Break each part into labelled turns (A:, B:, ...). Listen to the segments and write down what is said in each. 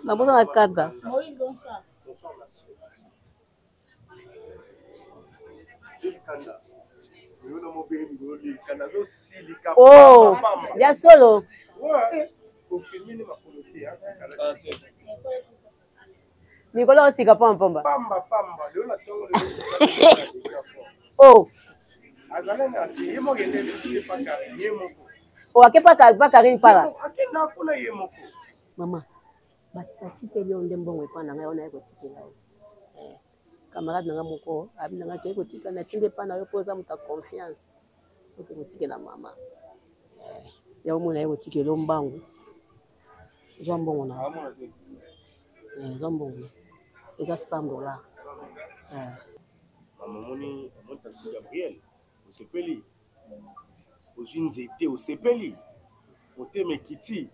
A: Naboza na kanda.
B: Moïse, bonsoir.
A: Oh, ya solo. Mikolo osika pamba pamba.
C: Pamba pamba, lelo na tongo
A: Oh.
C: Azala na ye moko ende pa Karine ye moko.
A: Oh, ake pa pa Karine pala.
C: Akenda kuna ye moko.
A: Mama, batikeli yo nde mbongo epa na ngai wana ye kotikela yo. Eh, camarade na ngai moko abi na ngai kei kotika natindi epa na yo mpo oza moto ya confiance. Oke kotikela mama. Eh, ya omona ye kotikela yo mbangu. Zwa mbongo na yo. Eh, zwa mbongo. Eza 100 dollars. Eh.
C: Mama omoni omoni taxi Gabriel osepeli ozwi nzete osepeli motema ekiti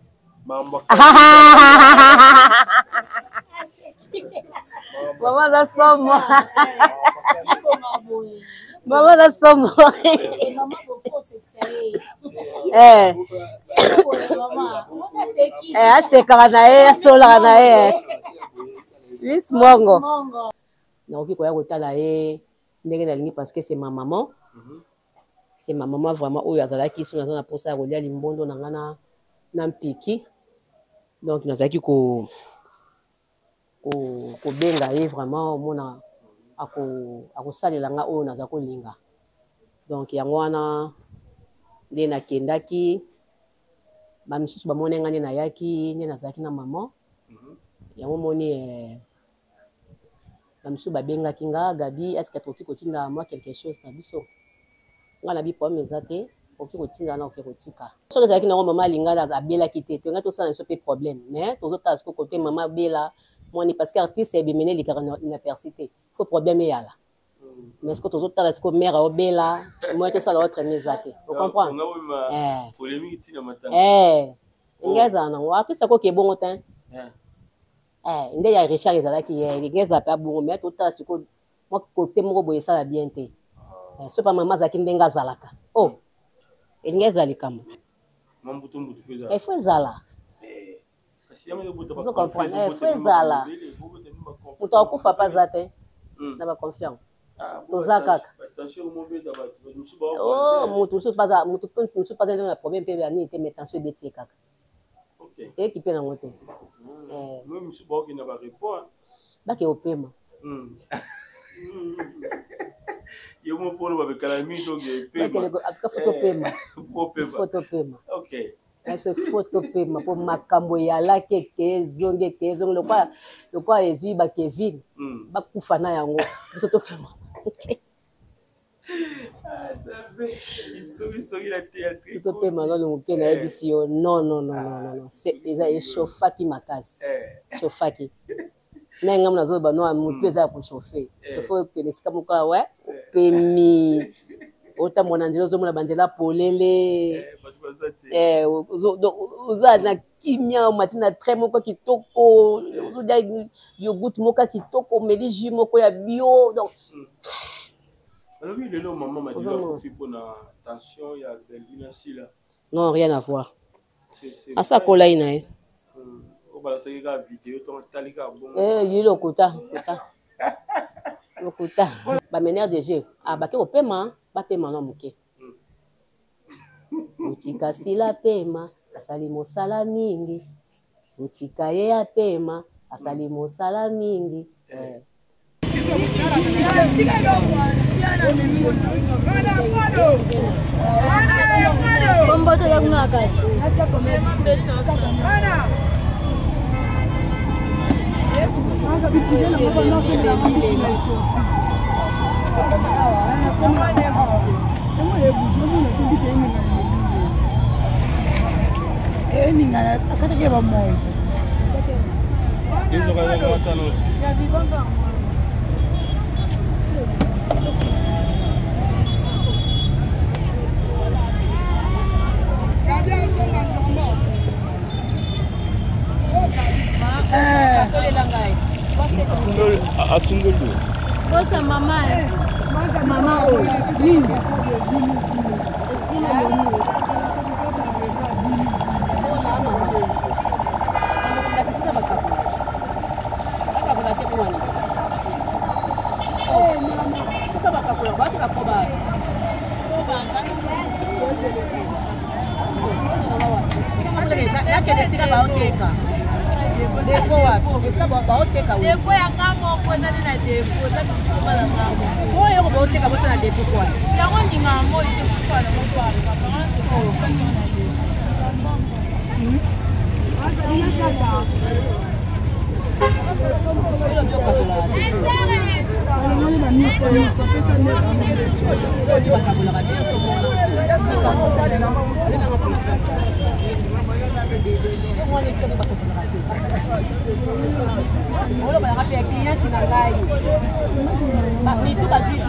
C: mambo.
A: Mama aza somo. Mama aza somo. Eh. Eh, asekaka na ye, asolaka na ye. Lis Mongo. Nakoki koya kotala ye ndenge nalingi parce que c'est ma maman. C'est ma maman vraiment oyo azalaki so naza na mposa ya kolia limbondo na nga na mpiki. Donc nazalaki ko kobenga ye vraiment, omona akosalela nga oyo naza kolinga. Donc yango wana nde nakendaki. Bamisusu bamoni nga nde nayaki, nde nazalaki na mama yango. Moni eh, bamisusu babengaki nga: "Gabi, est ce que tokoki kotinda mwa quelque chose na biso?" Nga na bi problème eza te, okoki kotinda na oke kotika. Soki ezalaki nango mama alinga abelaki te, tolinga tosala biso mpe problème. Mais tozotala siko kote mama abela mwani, parce que artiste ebemene elikaka inaperçu te, faut problème eyala. Mais siko tozotala siko mare aobela, moi tosala autre mais eza te, ocomprendre? Elingi ezala nango artiste akoki ebongo te. Nde ya Richard ezalaki elingi ezala mpe abongo, mais totala sikoyo mwa kote moko boye esala bien te. So pa mama azalaki ndenge azalaka, oh, elingi ezala likambo. Faut ezala, ozo comprendre? Faut ezala, moto akufa mpe aza te na baconfiance, toza kaka. Oh, moto mosusu paza, moto mosusu paza na problème mpe ya nini te, mais tension ebeti ye kaka, eyeki mpe nango te. Bake opema.
C: Yo mo polo babekala mingi toke pema.
A: Atuka faut topema, faut topema, so faut topema mpo makambo eyalaki eke ezongi, eke ezongi, lokwa ezwi bakevin bakufa na yango. Biso topema. Topema nano moke. Nayebisi yo, non, non, non, non, non, non, eza echauffaki makasi, echauffaki na ngambo. Nazoloba no, motu eza ya kochauffe, faut okende esika moko we opemi, otambola na nzela, ozomona banzela polele, oza na kimia, omati na train moko kitoko, ozolia yogourt moko ya kitoko, omeli jus moko ya bio, donc
C: Alobi lelo mama Madilo akufi mpona tension ya Bellevue na Sila.
A: Non, rien à voir, asa akolai na ye.
C: Obalasaki kaka video ntongo tali kaka bongo.
A: Ye lokuta, lokuta, lokuta. Bameneur de jeu, ah, bake kopema, bapema na moke. Otika Sila pema, asali mosala mingi. Otika ye apema, asali mosala mingi, eh.
B: Komboto eza kuna na kati.
D: Eningana akataki bamoi.
C: Asundoli.
B: Posa mama, mama oyo nini? Esprit na loni.
A: Nakende esika baoteka. Depo wapi? Esika baoteka.
B: Depo ya nga moko eza nde na depo, eza biloko na nga moko.
A: Oyo yoko baoteka bota na depo kwa.
B: Yango ndinga yango te kufa na moko wa papa nga totika to na depo.
A: Olobaka mpe ya cliente na ngai mitu bazwi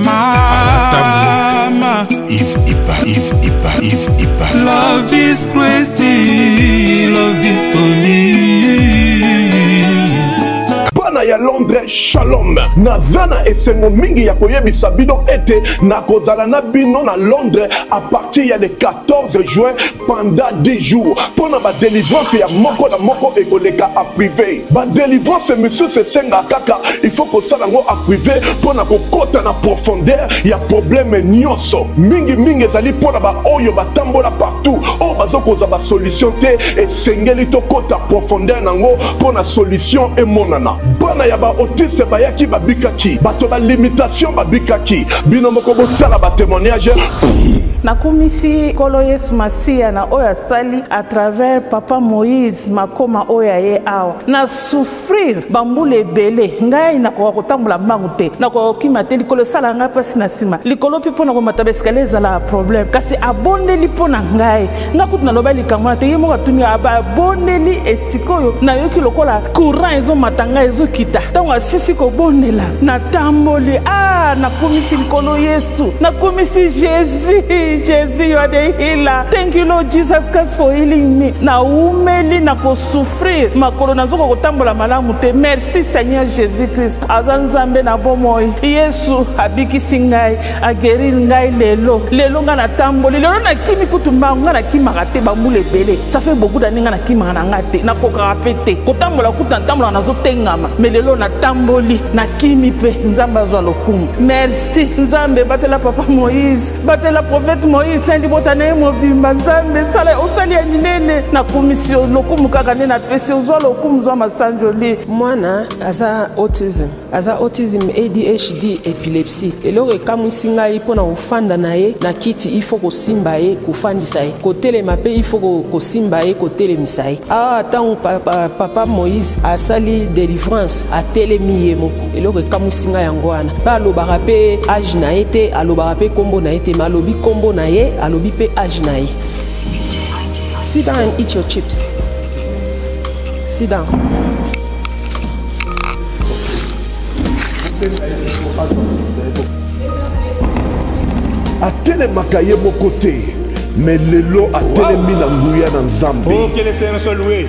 E: Mama,
F: Yves Ipa, Yves Ipa, Yves Ipa.
E: Love is crazy, love is funny.
F: Bana ya Londres, shalom. Naza na esengo mingi ya koyebisa bino ete nakozala na bino na Londres à partir ya le 14 juin pendant 10 jours mpo na badelivrance ya moko na moko ekoleka en privé. Badelivrance misusu esengaka kaka il faut kosala yango en privé mpo na kokota na profondeur ya problème nyonso. Mingi mingi ezali mpo na baoyo batambola partout, oyo bazokozwa basolution te, esengeli tokota profondeur nango mpo na solution emonana. Bana ya ba autiste bayaki babikaki, bato ba limitation babikaki. Bino moko botala ba témoignage.
D: Nakumisi Nkolo Yesu Masiya na oyo asali à travers papa Moïse Makoma oyo aye awa. Na souffrir bambula ebele, ngai nakoka kotambola mbangu te, nakoka kokima te, likolo esalaka ngai mpasi na nsima, likolo mpe mpo na komata baescalier ezalaka problème. Kasi abondeli mpo na ngai, ngai kutu naloba likambo wana te, ye moko atuni abondeli. Esikoyo nayoki lokola courant ezomata ngai ezokita. Ntango asisi kobondela natamboli, ah, nakumisi Nkolo Yesu, nakumisi Jésus. Jésus, you are the healer. Thank you Lord Jesus Christ for healing me. Naumeli na kosouffrir, makolo nazoka kotambola malamu te. Merci Seigneur Jésus Christ, aza Nzambe na bomoi. Yesu abikisi ngai, aguérir ngai. Lelo lelo ngai natamboli, lelo nakimi kutu mbangu. Ngai nakimaka te bambula ebele, ça fait beaucoup d'années ngai nakimaka na ngai te, nakokaka mpe te kotambola, kutu natambolaka nazotengama, mais lelo natamboli, nakimi mpe. Nzambe azwa lokumu. Merci Nzambe, batela papa Moïse, batela prophète Moïse sandi bota na ye mobimba. Nzambe sala osali ya minene, nakumisi yo lokumu kaka nde napesi, ozwa lokumu, zwa masanjoli.
G: Mwana aza autism, aza autism, ADHD, épilepsie. Eloko ekamwisi ngai, mpona kofanda na ye na kiti, il faut kosimba ye, kofandisa ye, kotelema mpe il faut kosimba ye, kotelemisa ye. Awa ntango papa Moïse asali délivrance, atelemi ye moko. Eloko ekamwisi ngai yango wana. Mpe alobaka mpe âge na ye te, alobaka mpe nkombo na ye te, mais alobi nkombo na ye, alobi mpe âge na ye. Sit down and eat your chips. Sit down.
F: Atelemaka ye moko te, mais lelo atelemi na nguya na Nzambe.
C: Oh, que le Seigneur soit loué.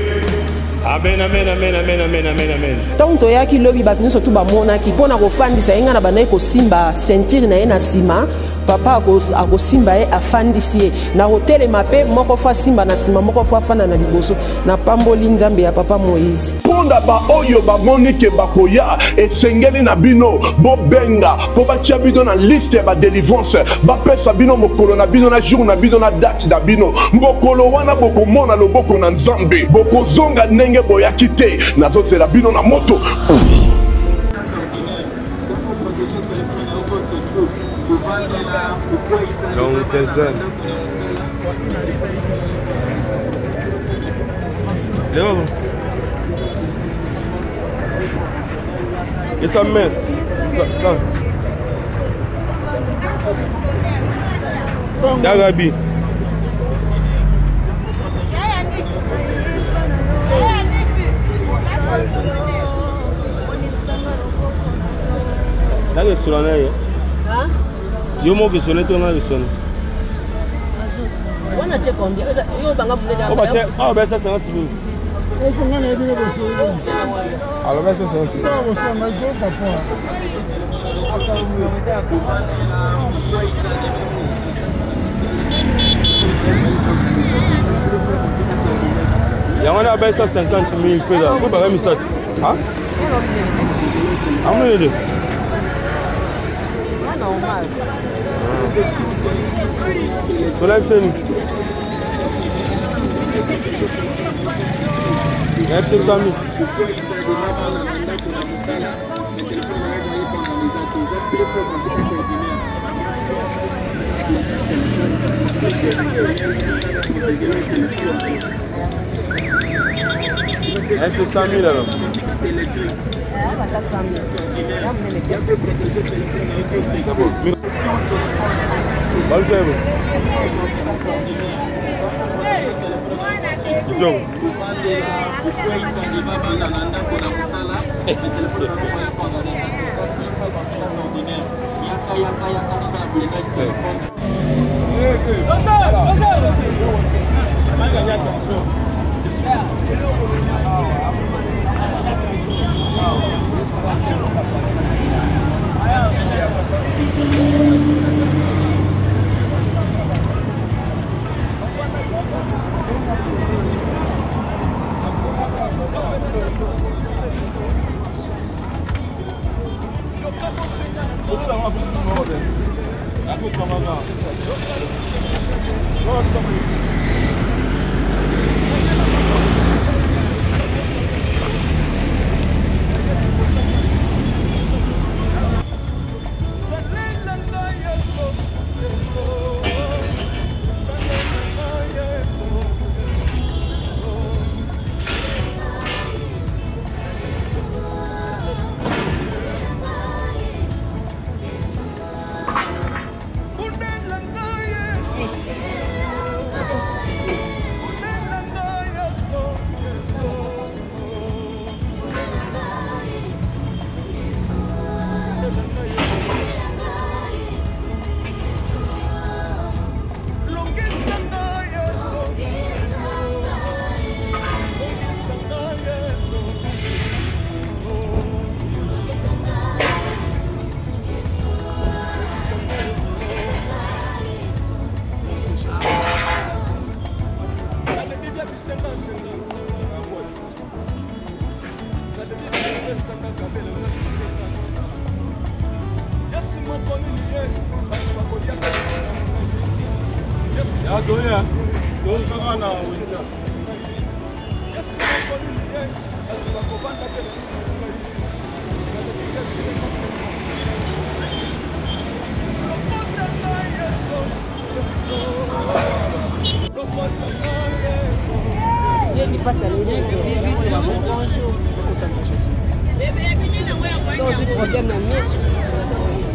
C: Amen, amen, amen, amen, amen, amen, amen.
G: Ntango toyaki lobi, bato nyonso tu bamonaki, mpo na kofandisa ye, ngai na bandaki kosimba ceinture na ye na nsima. Papa akosimba ye, afandisi ye na kotelema, mpe moko faut asimba na nsima, moko faut afanda na liboso. Napamboli Nzambe ya papa Moïse.
F: Mponda baoyo bamoni ke bakoya, esengeli na bino bobenga mpo batia bino na liste ya badelivrance, bapesa bino mokolo na bino, na jour na bino, na date na bino. Mokolo wana bokomona loboko na Nzambe, bokozonga ndenge boyaki te. Nazozela bino na moto.
C: Donc, des Léo. Et sa mère. Dagabi. Nakesola na ye. Yo moko esone to nga esone?
A: Wana tie combien? Yo banga monene.
C: Awa besa 50 minutes. Yango wana abai 150 000 mpe po baka misato amonede. Tolakiseni nayebi te 100 000. Est-ce que 100 000 alors? Kitoko.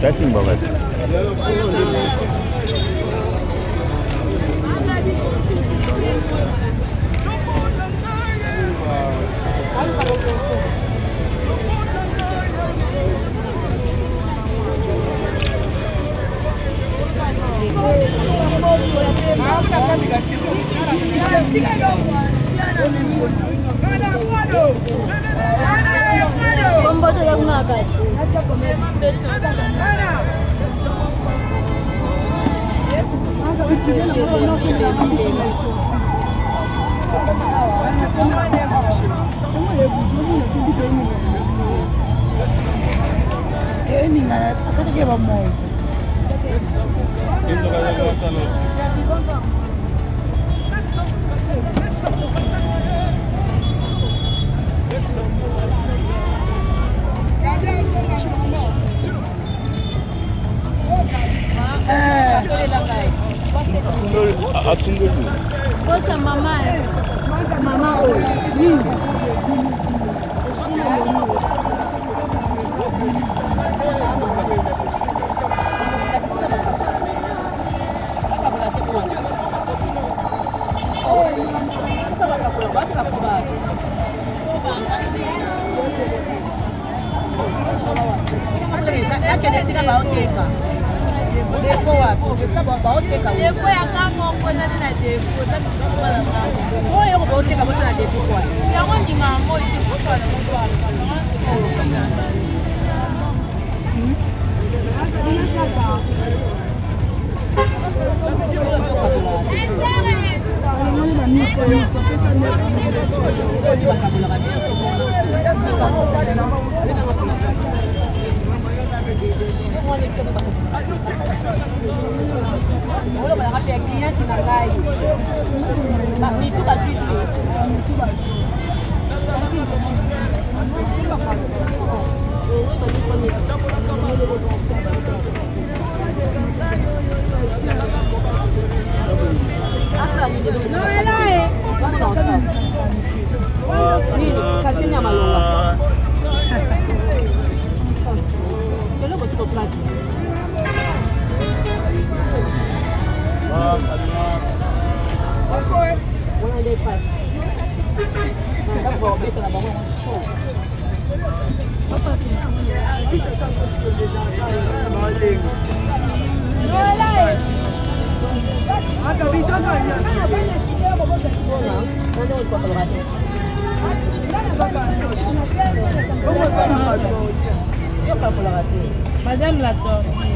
C: Kasimba basi.
B: Depo ya nga moko eza nde na depo eza misusu na nga.
A: Oyo yoko baoteka bota na depo kwa.
B: Yango ndinga yango te kufa na moko.
A: Olobaka mpe cliente na ngai mitu bazwi te.
B: Madame la tortue.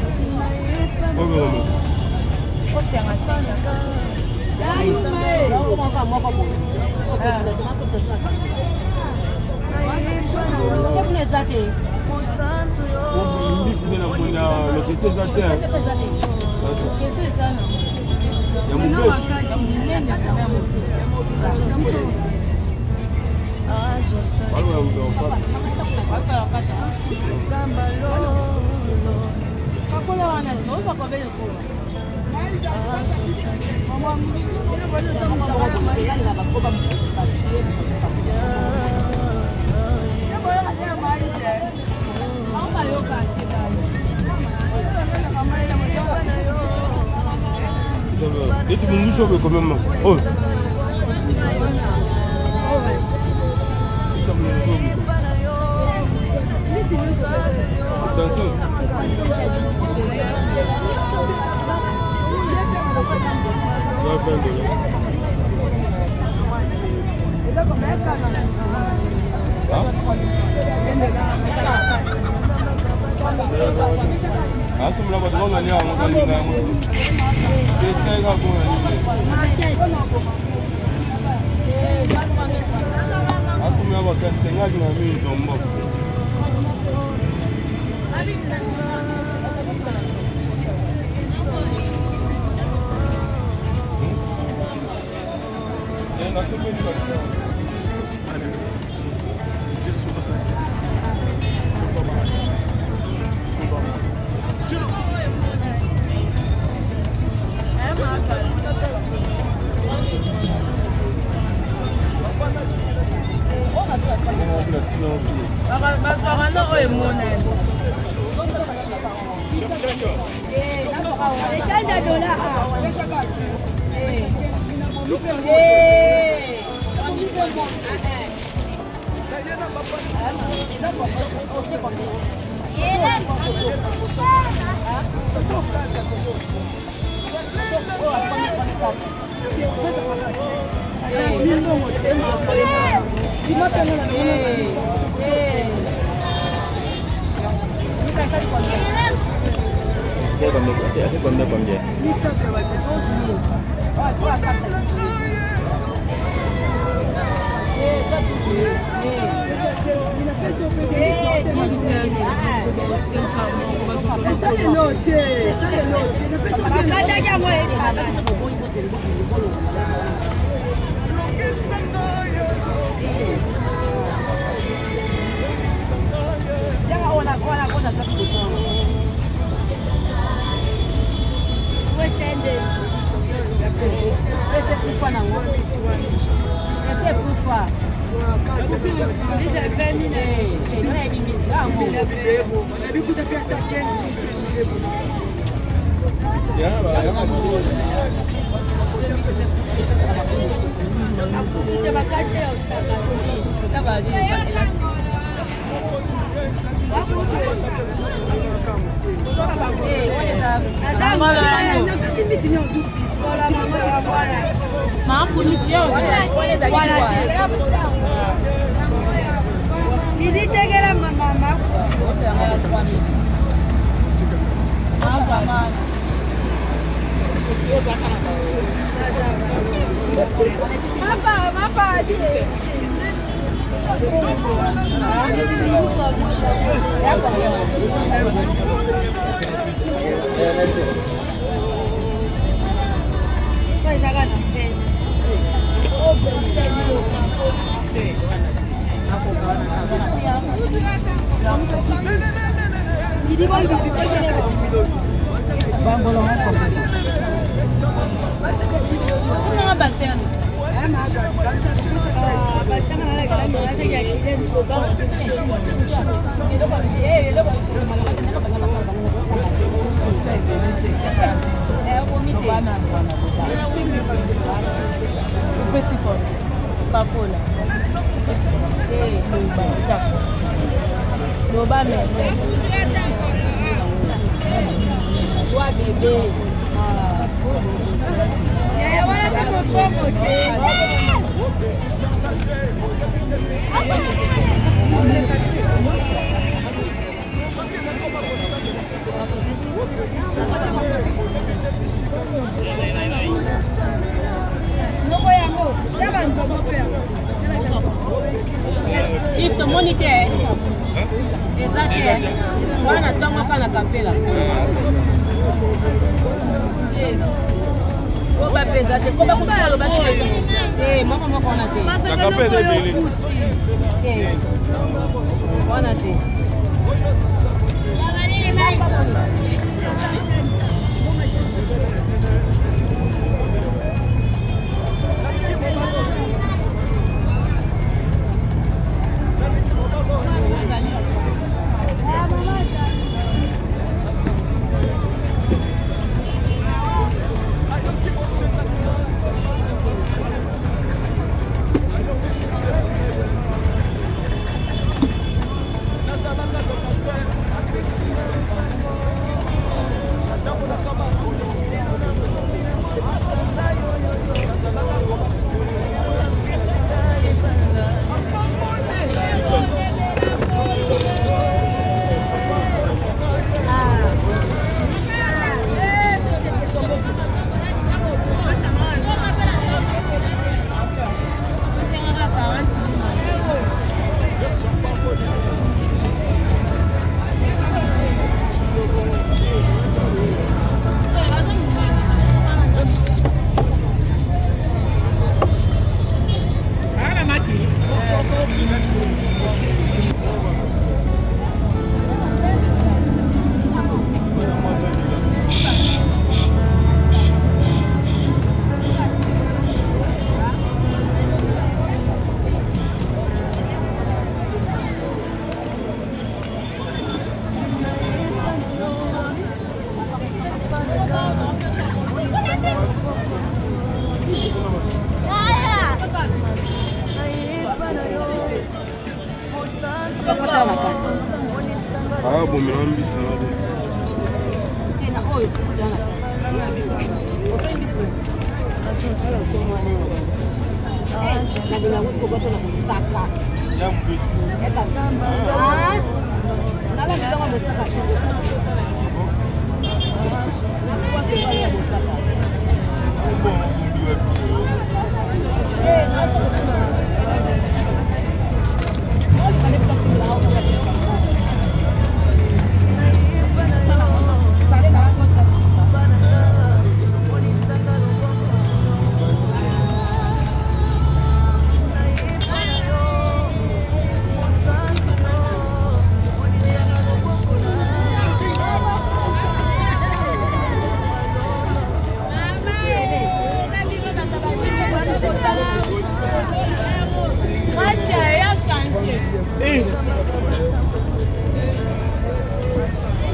C: Eti munguso be quand même. Oh. Attention.
B: Bazwaka na oyo emonani.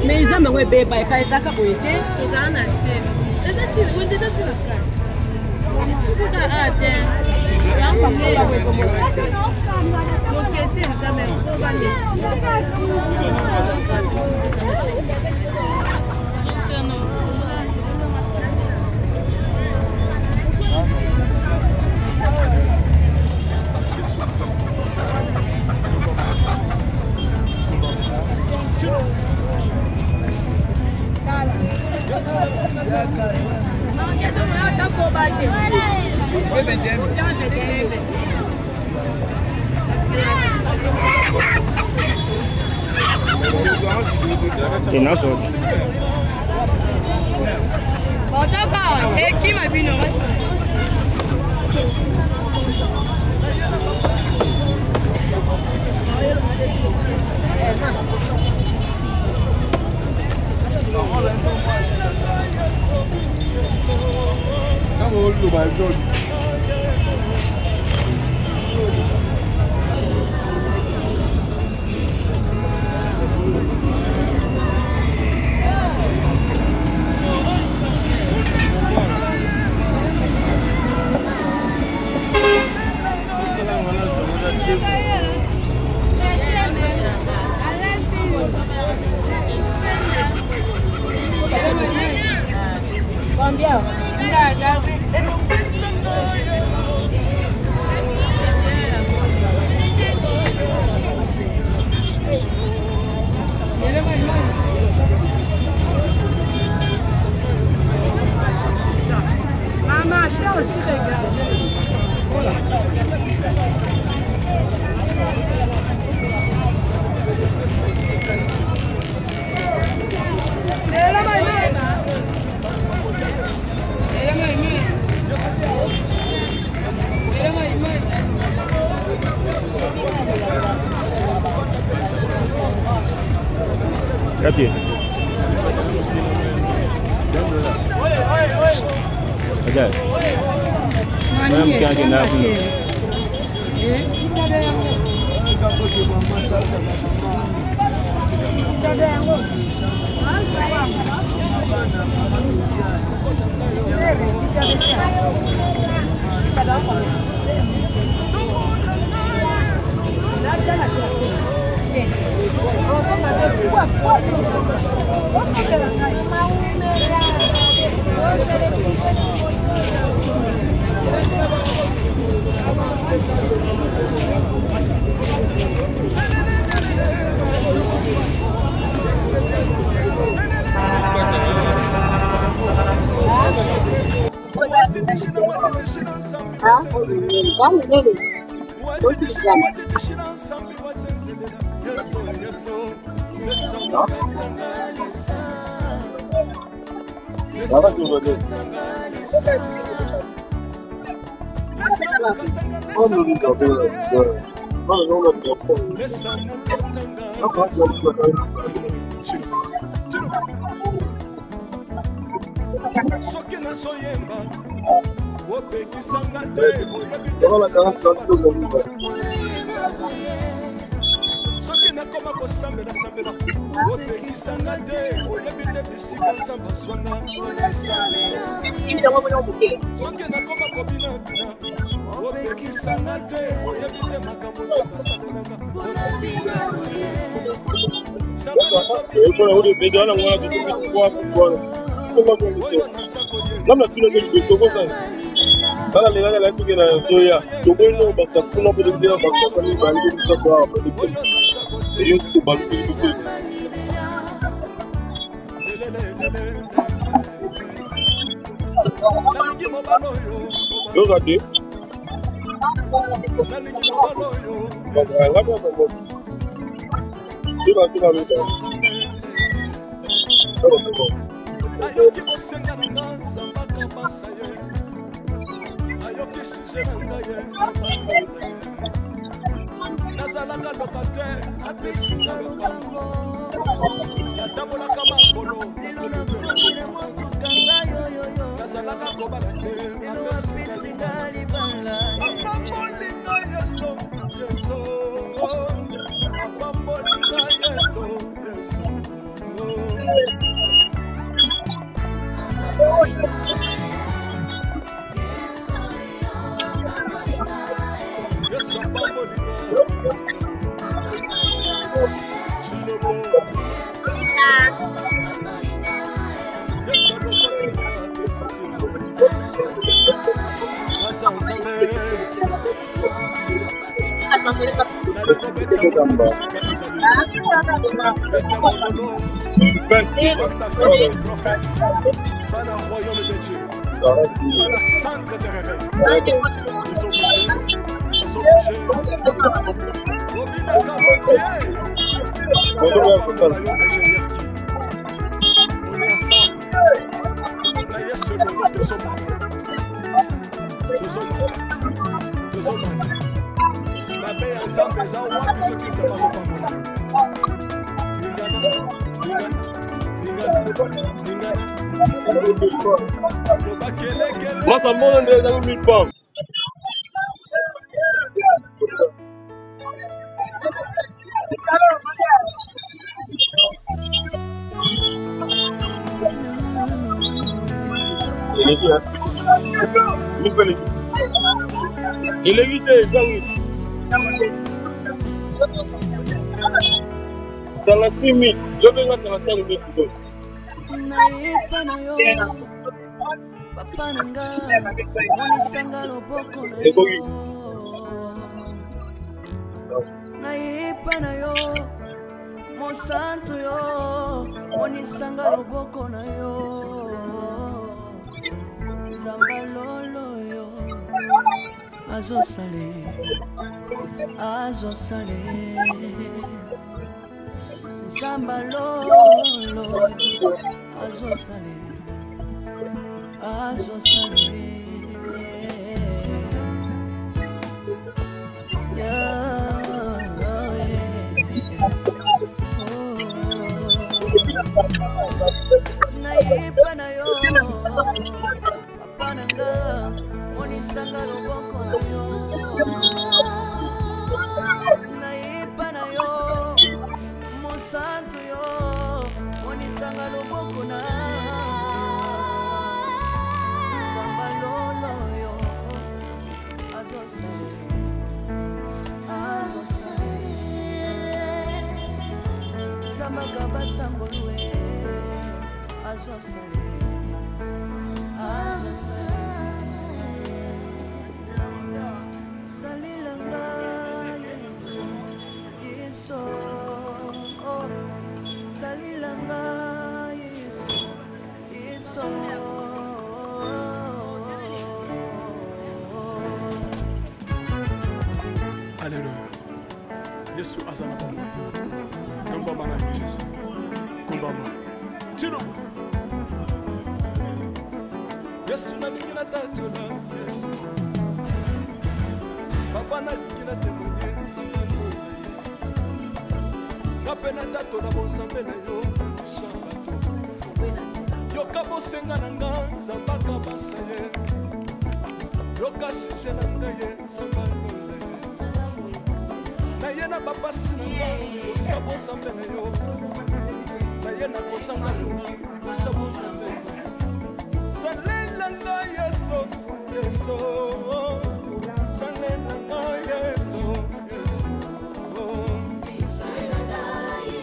A: Mais ils ont bébé, quand ils ont été.
E: Soki nazoyemba opekisanga te oyebi te soki nakoma kosambela sambela opekisanga te oyebi te bisika nzambe azwanga soki nakoma kobinabina opekisanga te oyebi te makambo nzambe asalelanga Ayoki bosenga na nga nzambe akabasa ye ayoki sujet na ngai ye nzambe alonga ye nazalaka locataire apesinga lopango natambolaka makolo nazalaka kobala te apesinga libala apambolinga yesu yesu apambolinga yesu yesu. Yesu apambolinga Chilobo Yesu alokotinga apesi tina naza nzambe nalikobetisa bisika ezali. Beta mololo. Bafils du prophète. Bana royaume de Dieu. Bana centre de réveil. Tozobouge, tozobouge. Bobinaka bobie. Pambola yo, ingénieur Guy. On est ensemble. Na Yesu elongo tozomata. Tozomata. Tozomata. Mabe ya Nzambe eza wapi soki Nzambe azopambola yo? Lingana, lingana, lingana, lingana. Loba kelekele.
C: Masa mbona ndio ezangi 1000 pounds. Eleki hein. Mille eleki. Eleki te ezangi. 36 000. Yo benga 35 000 sikoyo.
H: Nayepa na yo papa na nga, monisanga loboko na yo.
C: Ekoki.
H: Nayepa na yo mosantu yo, monisanga loboko na yo. Nzamba lolo yo azosale, azosale. Nzamba lolo azosale, azosale. Yeah, yeah. Oh. Nayepa na yo papa na nga, monisanga loboko na yo. Nayepa na yo mosantu yo, monisanga loboko na Nzamba lolo yo azosale, azosale. Nzambaka basangolue azosale, azosale. Salelanga Yesu, Yesu, oh. Salelanga Yesu, Yesu.
E: Alléluia. Yesu aza na bomoi. Tombama na yo Jésus. Kombama. Tilobo. Yesu nalingi natatola Yesu. Papa nalingi na témoigner Nzambe na ye. Nga mpe natatola bonzambe na yo na miso ya bato. Yoka bosenga na nga Nzambe akabasa ye. Yoka sujet na ngai ye Nzambe alola ye. Na ye na bapasi na nga liboso ya bonzambe na yo. Na ye na kozanga na nga liboso ya bonzambe na yo. Salela nga Yesu, Yesu. Salela nga Yesu, Yesu. Salela nga Yesu.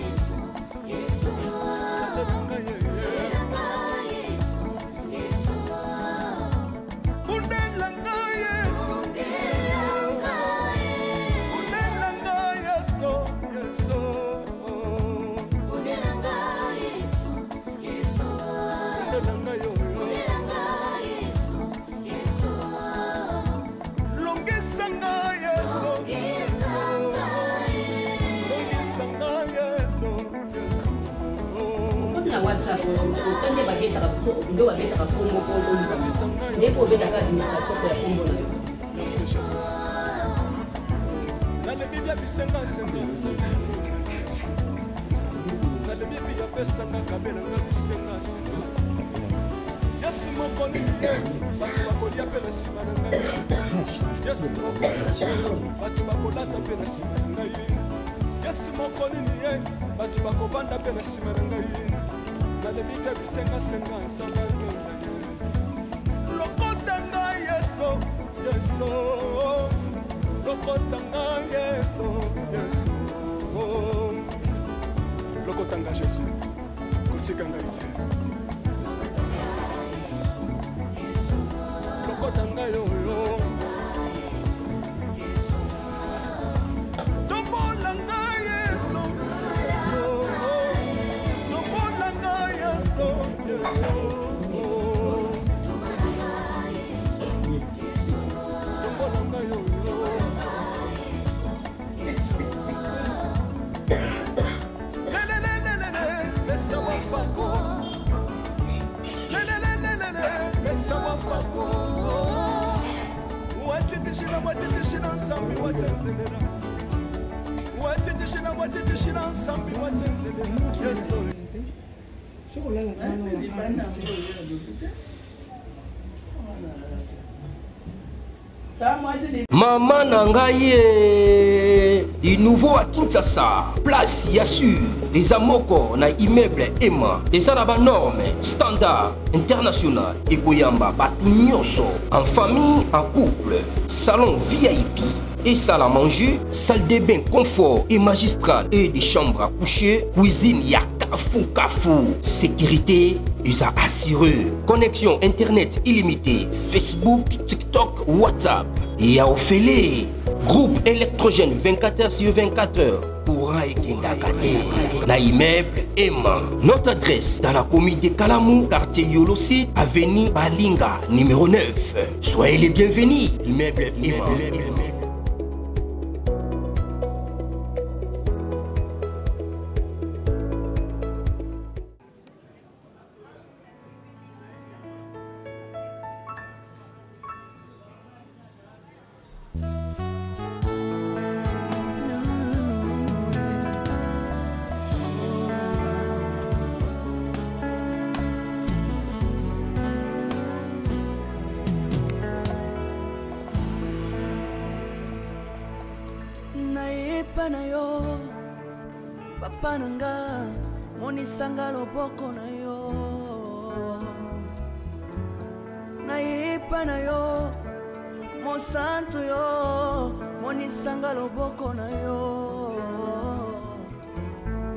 E: Bundela nga Yesu, Bundela nga Yesu, Yesu. Bundela nga yo, yo. Longisa nga Yesu, Yesu. Longisa nga Yesu, Yesu.
A: Okoti na WhatsApp, otandi babetaka, nde babetaka kombo po oluka,
E: Longisa nga yo.
A: nde po obetaka administration ya kombo na yo.
E: Merci Jésus. Nalebi bia bisenga senga Nzambe. Nalebi bi apesanga kabelanga bisenga senga. Yesu moko nini ye bato bakolia mpe na nsima na ngai. Yesu moko nini ye bato bakolata mpe na nsima na ngai. Yesu moko nini ye bato bakovanda mpe na nsima na ngai. Nalebi bia bisenga senga Nzambe alonda ye. Lokota ngai Yesu, Yesu. Lokota ngai Yesu, Yesu. Lokota ngai Jésus, kotika ngai te. Lokota ngai oyo. Tombola ngai Yesu, Yesu. Tombola ngai oyo. Lelelelelele, pesa wafako. Lelelelelele, pesa wafako. Wateteshila, wateteshila, nsambi watenzelela. Wateteshila, wateteshila, nsambi watenzelela. Yesu.
D: Soki olalaka wana.
I: Mama na ngai ye du nouveau à Kinshasa, place ya sur eza moko na immeuble Ema, eza na ba norme standard international, ekoyamba bato nyonso en famille, en couple, salon VIP et salle à manger, salle de bain confort et magistral et des chambres à coucher, cuisine ya kafu kafu, sécurité eza assurée, connexion internet illimitée, Facebook, TikTok, WhatsApp ya ofele, groupe électrogène 24 heures sur 24 heures, courant ekendaka te na immeuble Ema. Notre adresse dans la commune de Kalamu, quartier Yolosi, avenue Balinga, numéro 9. Soyez les bienvenus, immeuble Ema.
H: Nayepa na yo papa na nga, monisanga loboko na yo. Nayepa na yo mosantu yo, monisanga loboko na yo.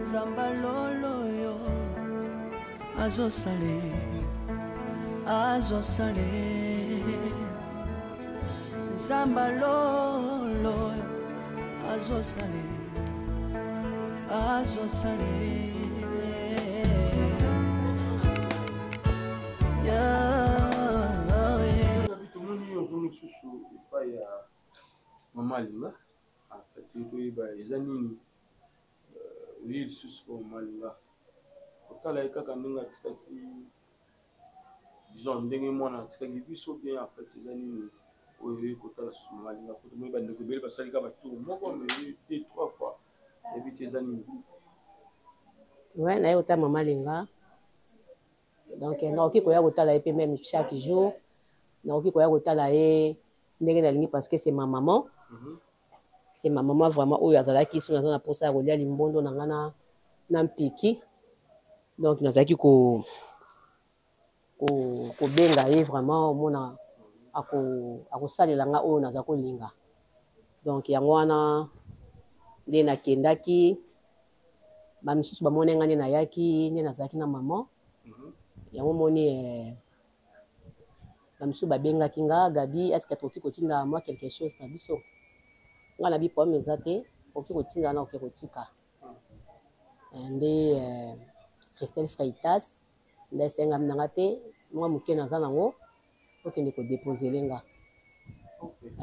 H: Nzamba lolo yo azosale, azosale. Nzamba lolo azosale, azosale.
C: Tomoni ozongi lisusu epai ya mama Alinga. En fait, toyeba eza nini oye lisusu po mama Alinga kotala ye kaka ndenge atikaki, disons ndenge mwana atikaki biso bien. En fait, eza nini oyo oye kotala susu mama Alinga? Po tomoni bandeko ebele basali kaka batour moko, mais deux, trois fois, yebi te eza nini.
A: Ouais, naye kotala mama Alinga. Donc nakoki koya kotala ye mpe même chaque jour, nakoki koya kotala ye ndenge nalingi, parce que c'est ma maman. C'est ma maman vraiment oyo azalaki so naza na mposa ya kolia limbondo na nga na mpiki. Donc nazalaki ko kobenga ye vraiment, omona akosalela nga oyo naza kolinga. Donc yango wana nde nakendaki. Bamisusu bamoni nga nde nayaki, nde nazalaki na mama yango. Moni bamisusu babengaki nga: "Gabi, est ce que tokoki kotinda mwa quelque chose na biso?" Nga na bi problème eza te, okoki kotinda na oke kotika. Nde Christelle Freitas nde esengami na nga te mwa moke naza nango, okende kodéposer nga,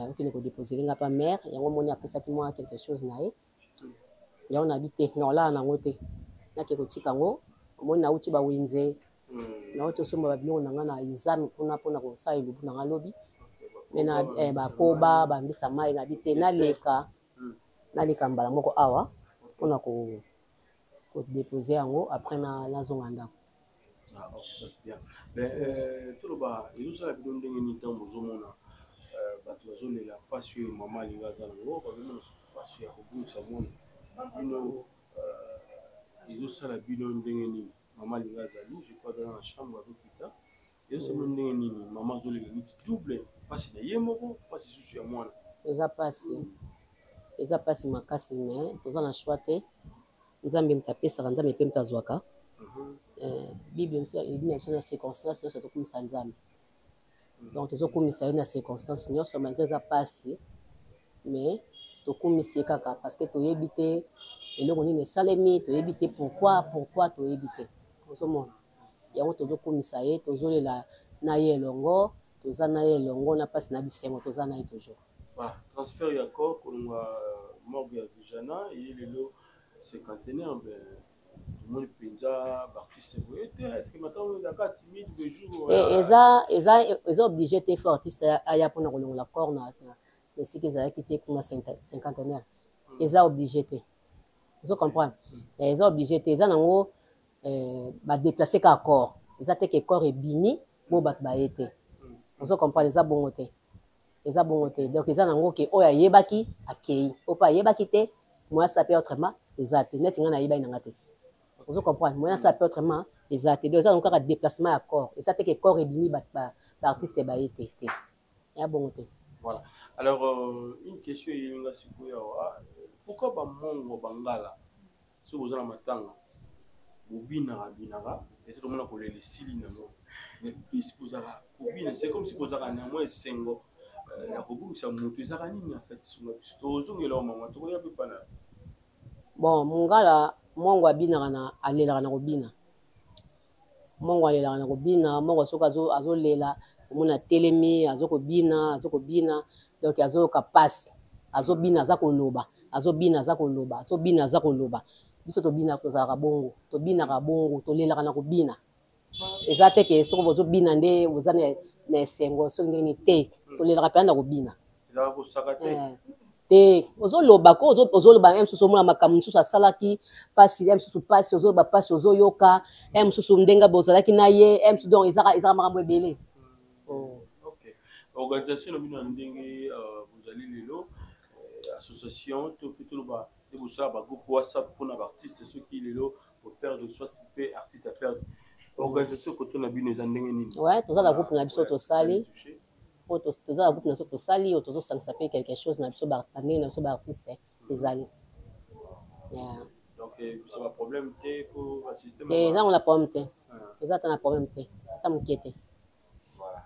A: okende kodéposer nga pa mare yango. Moni apesaki mwa quelque chose na ye yango, nabi te, na olala nango te, nake kotika yango. Omoni nauti bawenze, nauti osomba babiloko na nga na exame kuna mpona kosala elubu na nga lobi, me na bakoba bambisa mai. Nabi te, naleka, naleka mbala moko awa mpona kodéposer yango, après nazonga ndako.
C: Ah, ok, ça c'est bien. Mais toloba, ezosala bino ndenge nini ntango bozomona bato bazolela mpasi oyo mama Alinga aza nango, bazomona susu mpasi ya kobungisa mwana bino? Ezosala bino ndenge nini? Mama Alinga azali, je crois, aza na chambre, azokita. Ezosala bino ndenge nini? Mama azolela neti double mpasi na ye moko, mpasi susu ya mwana.
A: Eza mpasi, eza mpasi makasi, mais toza na choix te. Nzambe moto apesaka, Nzambe mpe moto azwaka. Bible elobi na biso na circonstance nyonso tokumisa Nzambe. Donc tozokumisa ye na circonstance nyonso, malgré eza mpasi, mais tokumisi ye kaka, parce que toyebi te eloko nini esalemi, toyebi te pourquoi, pourquoi toyebi te. Ozomona. Yango tozokumisa ye, tozolela na ye elongo, toza na ye elongo na mpasi na bisengo, toza na ye toujours.
C: Ba transfert ya corps kolongwa morgue ya Vijana ye lelo cinquantenaire, ben tomoni mpenza baartiste boye te. Est ce que matango ezalaka timide le jour?
A: Eza eza eza obligé te fo artiste aya mpona kolongola corps na esika ezalaki ti ekoma cinquantenaire. Eza obligé te, ozo comprendre? Eza obligé te, eza nango badeplace kaka corps, eza te ke corps ebimi bo bato baye te, ozo comprendre? Eza bongo te, eza bongo te. Donc eza nango ke oyo ayebaki akei, oyo mpe ayebaki te, moyen asala mpe autrement eza te. Neti ngai nayebaki na nga te, ozo comprendre? Moyen asala mpe autrement eza te. Donc eza nango kaka déplacement ya corps, eza te ke corps ebimi baartiste baye te, te, ya bongo te.
C: Voilà. Alors, une question eyelinga sikoyo awa: pourquoi bamongo bangala soki boza na matanga bobinaka binaka, peut-être omona kolela esili nango, mais plus bozalaka kobina, c'est comme si bozalaka na mwa esengo ya kobungisa moto? Ezalaka nini en fait? Sunga biso, tozongela o mama, tokoya mpe pana.
A: Bon, mongala mongo abinaka na alelaka na kobina, mongo alelaka na kobina, mongo soki azolela, omona atelemi, azokobina, azokobina, donc azoyoka pasi, azobina, aza koloba, azobina, aza koloba, azobina, aza koloba. Biso tobina, tozalaka bongo, tobinaka bongo, tolelaka na kobina. Eza te ke soki bozobina nde boza na esengo, soki ndenge nini te, tolelaka mpenza na kobina.
C: Ezalaka kosaka te?
A: Te, ozoloba ko ozoloba ye mosusu, omona makambo mosusu asalaki mpasi ye mosusu, mpasi ozoloba, mpasi ozoyoka ye mosusu, ndenge bozalaki na ye ye mosusu, donc ezaka makambo ebele.
C: Ok, organisation na bino ya ndenge bozali lelo, association to mpe toloba nde bosala bagroupe WhatsApp mpona baartiste, soki lelo operdre, soit mpe artiste aperdre, organisation koto na bino eza ndenge nini?
A: Ouais, toza na groupe na biso tosali, po toza na groupe na biso tosali, oyo tozosangisa mpe quelque chose na biso na ndenge na biso baartiste ezali. Yeah.
C: Donc ebisa baproblème te po basystème?
A: Te, eza ngo na problème te, eza ata na problème te, ata moke te.
C: Voilà.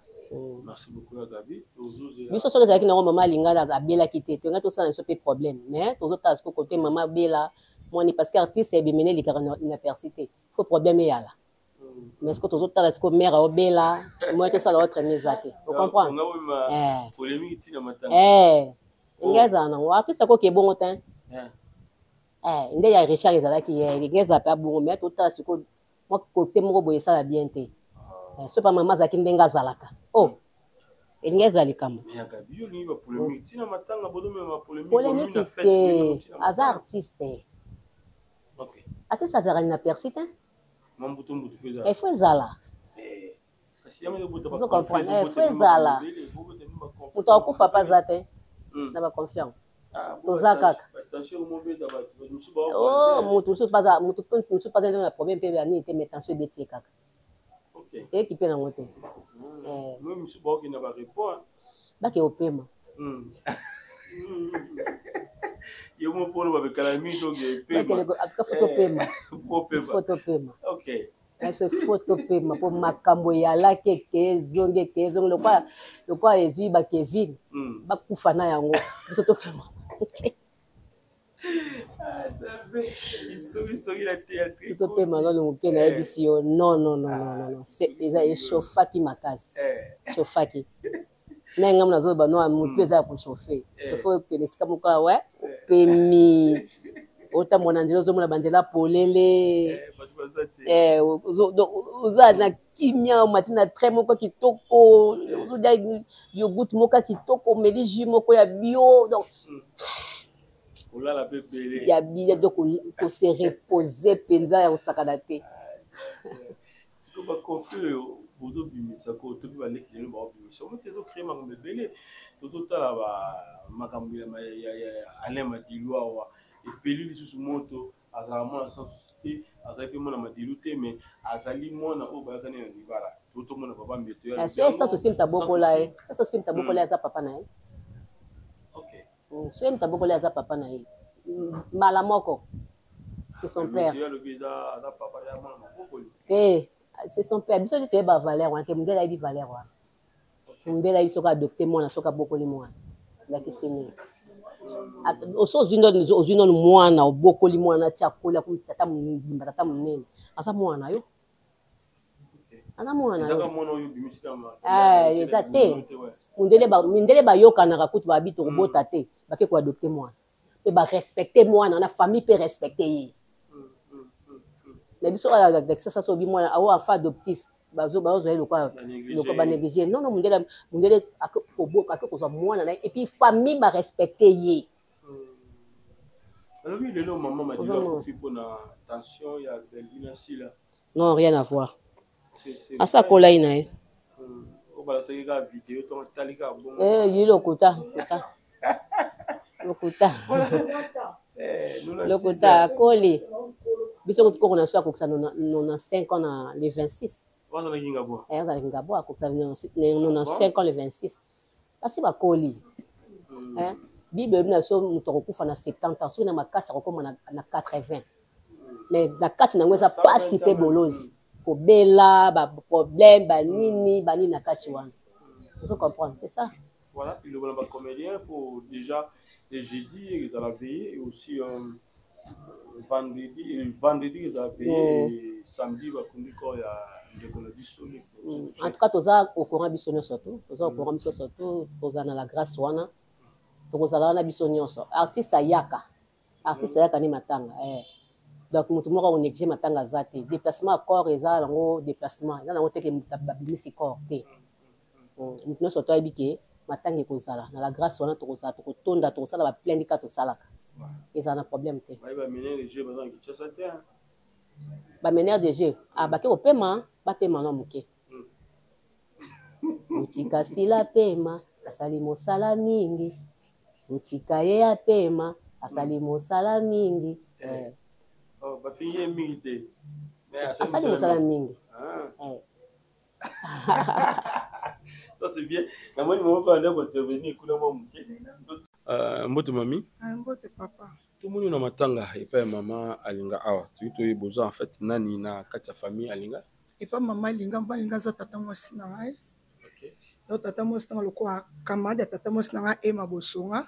C: Merci beaucoup ya Gabi. Tozozela
A: Biso soki ezalaki nango mama alingala abelaki te, tongai tosala biso mpe problème, mais tozotala siko kote mama abela mwani, parce que artiste ebemene elikaka inaperçu te, faut problème eyala. Mais siko tozotala siko mare aobela, moi tosala autre mais eza te, ocomprendre?
C: Polémique ntina matanga.
A: Ndenge ezala nango, artiste akoki ebongo te, nde ya Richard ezalaki, elingi ezala mpe abongo, mais totala sikoyo mwa kote moko boye esala bien te. Soki pa mama azalaki ndenge azalaka, oh, elingi ezala likambo. Polémique te, aza artiste, artiste azalaka na persi te, efo ezala, ozo comprendre? Efo ezala, moto akufa mpe aza te na baconfiance, toza kaka. Oh, moto mosusu mpe moto mosusu mpe aza na problème mpe ya nini te, mais tension ebeti ye kaka, eyeki mpe nango te. Bake opema.
C: Yo mo mpona babekala mingi, toke pema.
A: Atuka fo topema, fo topema, biso fo topema, mpo makambo eyalaki eke ezongi, eke ezongi, lokola ezwi bakevin bakufa na yango, biso topema. Topema nano moke, nayebisi yo, non, non, non, non, non, eza echauffaki makasi, echauffaki na ngai nazoloba no, motu eza ya kochauffe, ifo okende esika moko awa, opemi, otambola na nzela, ozomona banzela polele, oza na kimia, omati na train moko kitoko, ozolia yogourt moko ya kitoko, omeli jus moko ya bio, donc
C: kolala mpe ebele
A: ya bia, donc kose repose mpenza ya kosakana te.
C: Sikoyo baconflit oyo bozobimisa ko to mpe baleki lelo baobimisa omo te, ezocree makambo ebele. Tozotala makambo ya Alain Madilu awa, epeli lisusu moto. Azalaka mwana sans souci te, azali mpe mwana Madilu te, mais azali mwana oyo bayakani na libala. Totomona papa Mbeto.
A: Sans souci moto abokola ye, sans souci moto abokola ye, aza papa na ye. Soki moto abokola ye, aza papa na ye mbala moko, c'est son père te, c'est son père. Biso nde toyeba valeur wana te, mondele ayebi valeur wana. Mondele ayebi soki adopte mwana, soki abokoli mwana, lakisi nini. Oso ozwi nano mwana, obokoli mwana ti akoli, akomi tata mobimba, tata monene, aza mwana na yo. Aza mwana na yo. Eh, eza te. Mundele ba mindele bayokanaka kutu babi tokobota te, bake ko adopter mwana. Pe ba respecter mwana na famille pe respecter ye. Mais biso oyo avec ça soki mwana awo afa adoptif bazo bazwa ye lokola lokola ba négliger. Non non mundele mundele akoki kozwa mwana na ye et puis famille ba respecter ye.
C: Alobi lelo mama Madilu akufi mpona tension ya Bellevue na Sila.
A: Non, rien à voir. Asa akolai na ye.
C: Obalasaki kaka video to atali kaka bongo.
A: Eh, ye lokuta, lokuta. Lokuta.
C: Eh,
A: lokuta akoli. Biso kutu koko na biso akokisa 95 ans na le 26.
C: Wana na Kingabwa.
A: Eh, azalaki Kingabwa akokisa 95 ans le 26. Basi bakoli. Hein? Bible elobi na biso moto akokufa na 70 ans, soki na makasi akokoma na, na 80. Mais na kati na yango eza pasi mpe bolozi. Kobela, ba problème, ba nini, ba nini na kati wana. Ozo comprendre, c'est ça.
C: Voilà, il y a ba comédien pour déjà le jeudi, ils la veillée et aussi euh, vendredi, vendredi ils la veillée et samedi bakundi corps ya ndeko na biso.
A: En tout cas, toza au courant biso nyonso tu, toza au courant biso nyonso tu, toza na la grâce wana, tokozala wana biso nyonso. Artiste ayaka, artiste ayaka ni matanga eh. Donc moto moko akonéglige matanga aza te. Déplacement ya corps eza yango déplacement, eza nango te ke moto abimisi corps te. Moto nyonso to ayebi ke matanga ekozala na la grâce wana, tokozala tokotonda, tokosala ba plein ndika tosalaka, ezala na problème te. Ba meneur de jeu ah, bake kopema, bapema na moke. Botika sila pema, asali mosala mingi. Botika ye apema, asali mosala mingi.
C: Eh. Oh, bafingi ye mingi te.
A: Asali mosala mingi. Ah. Eh.
C: Ça c'est bien. Namoni mama mpe anda kointervenir kuna mwa moke. Mbote mami.
J: Mbote papa.
C: Tomoni na matanga epai ya mama Alinga awa. Toyi toyeba oza en fait nani na kati ya famille Alinga?
J: Epai mama Alinga, mama Alinga aza tata mwasi na ngai. Donc tata mwasi nanga lokola camarade ya tata mwasi na ngai Emma Bosonga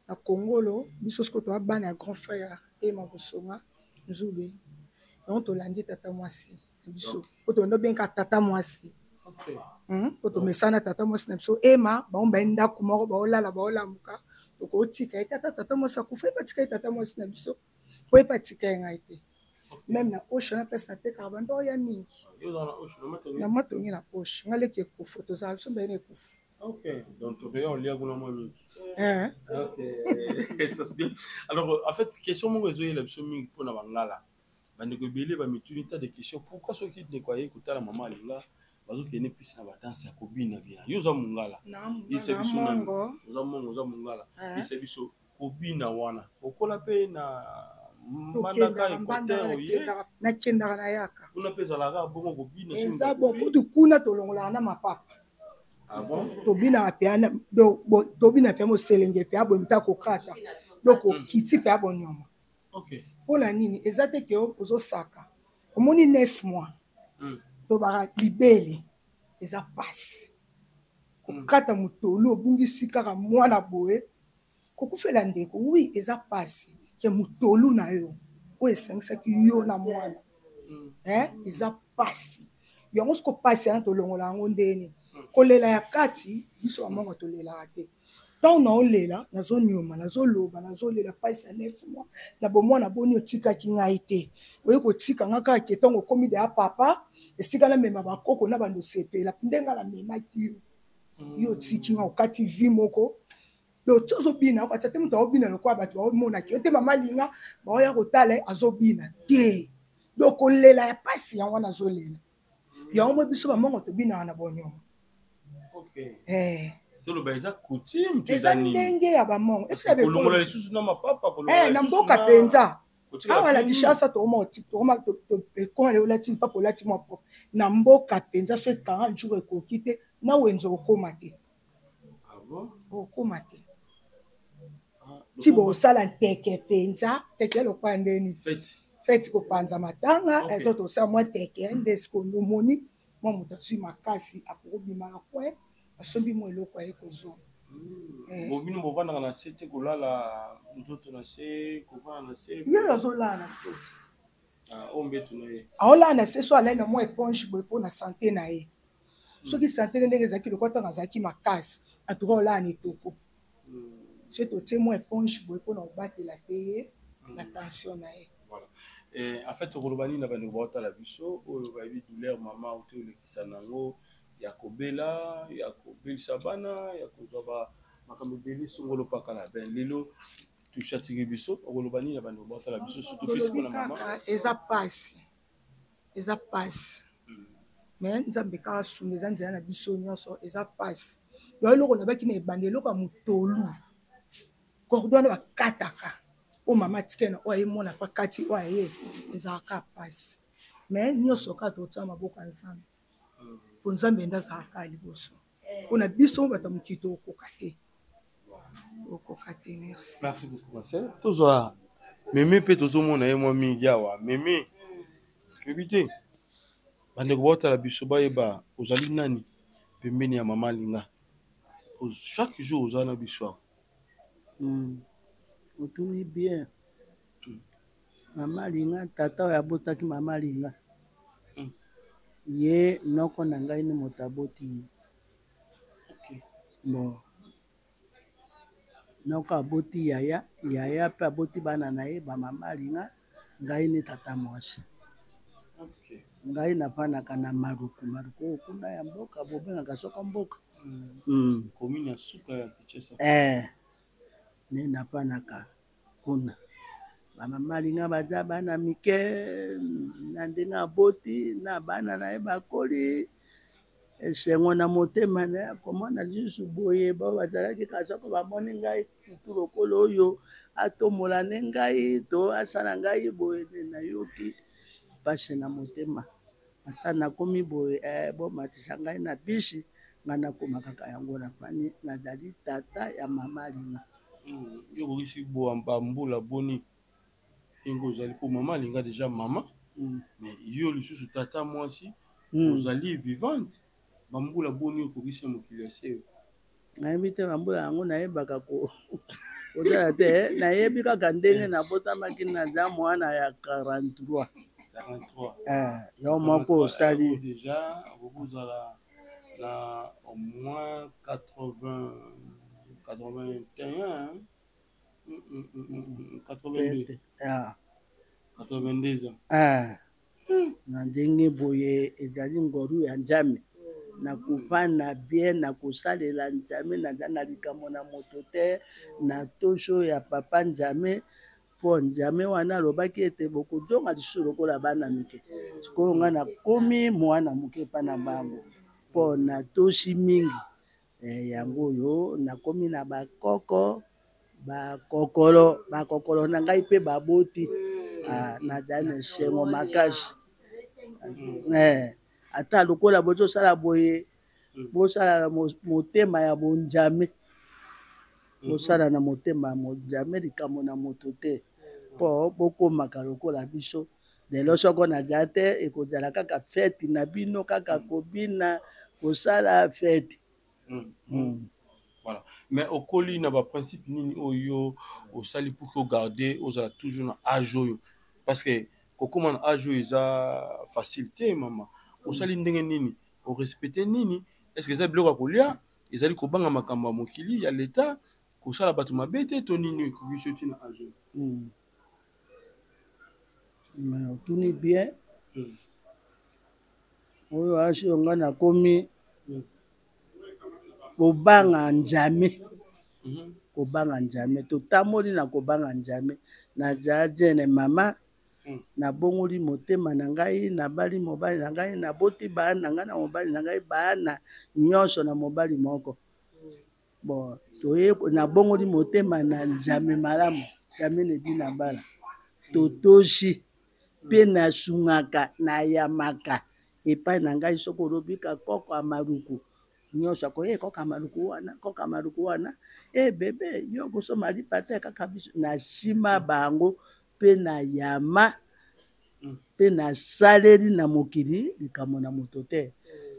J: na Kongolo, biso sikoyo toza bana ya grand frère Emma Bosonga Nzube. Donc tolandi tata mwasi na biso. Po tolandi obenga tata mwasi. Po tomesana tata mwasi na biso Emma, bango baye ndako moko baolala baolamuka, tokotika ye tata tata mwasi akufa, ye batika ye tata mwasi na biso. Po ye batika ye ngai te. Même na Osha na place natekaka bando oya mingi. Na matongi na Osha, ngai leki ekufa, tozala biso mbaye na ekufa.
C: Ok, donc tokoya olia kuna mwa mingi.
J: Eh.
C: Ok, ça c'est bien. Alors, en fait, question moko ezoyela biso mingi mpona bangala. Bandeko ebele bamituni tas de questions. Pourquoi soki ndeko aye kotala mama Alinga bazokende mpisi na badanse ya kobina bina? Yo oza mongala. Yebisa biso nanu. Oza mongo, oza mongala. Yebisa biso kobina wana. Okola mpe na mbandaka Équateur oye.
J: Nakendaka nayaka.
C: Kuna mpe ezalaka bongo kobina.
J: Eza bon kutu kuna tolongolaka na mapapa.
C: Ah bon?
J: Tobinaka mpe tobina mpe moselenge mpe aboye moto akokata. Donc okiti mpe abonyoma. Mpona nini eza te ke ozosaka omoni 9 mois tobaka libele eza pasi kokata motolu obungisi kaka mwana boye kokufela ndeko oui eza pasi ke motolu na yo oyo esangisaki yo na mwana eh, eza pasi yango siko pasi yana tolongola yango ndeni kolela ya kati biso bamongo tolelaka te. Ntango naolela nazonyoma nazoloba nazolela mpasi ya 9 mois na bomwana boni otikaki ngai te oye kotika nga kaka ke ntango okomi deya papa esika namema bakoko na bando osepela nde nga namemaki yo yo otiki nga okati vie moko donc ti ozobina okatia te moto aobina lokola bato baomonaki yo te mama linga baoya kotala ye azobina te donc kolela ya mpasi yango wana azolela yango moi biso bamongo tobinaka na bonyoma.
C: Eh. Toloba eza coutume to
J: eza ndenge ya bamongo
C: kolongola lisusu na mapapa
J: kolongola na mboka mpenza awa na Kinshasa tokoma olati lipapa olati mwa propre na mboka mpenza so 40 jours ekoki te na wenze okoma te. Okoma te. Ti bosala nteke mpenza teke lokola ndeni feti kopanza matanga to tosala mwa teke nde sikoyo omoni mwa moto azwi makasi akokobima na coin asombi mwa eloko aye kozonga.
C: Bobino bovandaka na se te kolala nzoto na se kovanda na se.
J: Ye azolala na se te.
C: Ah, oyo mbetu na ye.
J: Aolala na se so alali na mwa éponge boye mpo na sante na ye. Soki sante ne ndenge ezalaki lokola ntango azalaki makasi, en tout cas olala na etoko. Se totie mwa éponge boye mpo na kobatela mpe ye na tension na ye.
C: Voilà. Et en fait, okoloba nini na bandeko baotala biso oyo bayebi douleur mama auti olekisa nango ya kobela, ya kobelisa bana, ya kozwa ba makambo ebele songolo pakala ben lelo touche atiki biso, okoloba nini na bandeko baotala biso surtout plus mpona mama?
J: Eza pasi, eza pasi, mais Nzambe kaka asunga, eza nzela na biso nyonso, eza pasi. Yo eloko nabaki na ebanda, eloko ya motolu cordon wana bakataka oyo mama atikali na oyo aye mwana mpe akati oyo aye, ezalaka pasi, mais nyonso kaka totia maboko ya Nzambe, mpo Nzambe nde azalaka liboso mpona biso bato ya mokili, tokokoka te, tokokoka te. Merci.
C: Merci beaucoup, Marcel. Tozwa meme mpe tozomona ye mwa mingi awa. Meme, oyebi te, bandeko baotala biso bayeba ozali nani pembeni ya mama Alinga. Chaque jour oza na biso awa.
K: Otuni bien. Mama Alinga, tata oyo abotaki mama Alinga, ye noko na ngai nde moto aboti ye. Bon, noko aboti yaya, yaya mpe aboti bana na ye ba mama Alinga, ngai nde tata mwasi. Ngai nafandaka na Maluku, Maluku oyo kuna ya mboka, bobengaka soko mboka.
C: Commune ya suka ya Kinshasa.
K: Nde nafandaka kuna. Ba mama Alinga baza bana mike na ndenge aboti na bana na ye bakoli, esengo na motema na ye akomona lisusu boye bao bazalaki kaka soko bamoni ngai kutu lokola oyo atombola ne ngai to asala ngai boye, nde nayoki mpasi na motema. Ata nakomi boye, bomatisa ngai na bisi, ngai nakoma kaka yango nafandi, nazali tata ya mama Alinga.
C: Yo okokisi bambula boni ndenge ozali mpo mama Alinga deja mama, mais yo lisusu tata mwasi, ozali vivante, bambula boni okokisi na mokili ya se?
K: Nayebi te bambula yango, nayebaka kozala te, nayebi kaka ndenge nabotamaki, naza mwana ya 43.
C: 43.
K: Yo moko osali
C: deja okozala na au moins 80, 81, 82, 82 ans.
K: Na ndenge boye ezali ngolu ya Nzambe, na kovanda bien, na kosalela Nzambe, naza na likambo na moto te, na toso ya papa Nzambe, mpo Nzambe wana alobaki ete bokozonga lisusu lokola bana mike. Sikoyo ngai nakomi mwana moke epai na bango, mpo natosi mingi. Yango oyo nakomi na bakoko, bakokolo, bakokolo na ngai mpe baboti. Nazali na esengo makasi. Ata lokola bozosala boye, bosala na motema ya bonzambe, bosala na motema ya bonzambe, likambo na moto te, mpo bokomaka lokola biso. Lelo soko naza te, ekozala kaka fete na bino, kaka kobina, kosala fete.
C: Voilà. Mais okoli na ba principe nini oyo osali pour que ogarde ozala toujours na âge oyo? Parce que kokóma na âge oyo eza facile te, mama. Osali ndenge nini? Orespecte nini? Est-ce que eza biloko ya kolia? Ezali kobanga makambo ya mokili ya leta, kosala bato mabe te, to nini ekoki so ti na âge oyo?
K: Mais otuni bien. Oyo âge oyo ngai nakomi, kobanga Nzambe, kobanga Nzambe, totamboli na kobanga Nzambe. Nazala jeune mama, nabongoli motema na ngai, nabali mobali na ngai, naboti bana na ngai na mobali na ngai, bana nyonso na mobali moko. Bon, toye nabongoli motema na Nzambe malamu, Nzambe nedi na bala totosi mpe nasungaka, nayamaka epai na ngai. Soki olobi ka koko ya Maluku, nyonso akoye koko ya Maluku wana, koko ya Maluku wana, e bebe yo kosomba lipa te, kaka biso na nsima bango mpe na yama mpe nasaleli na mokili likambo na moto te.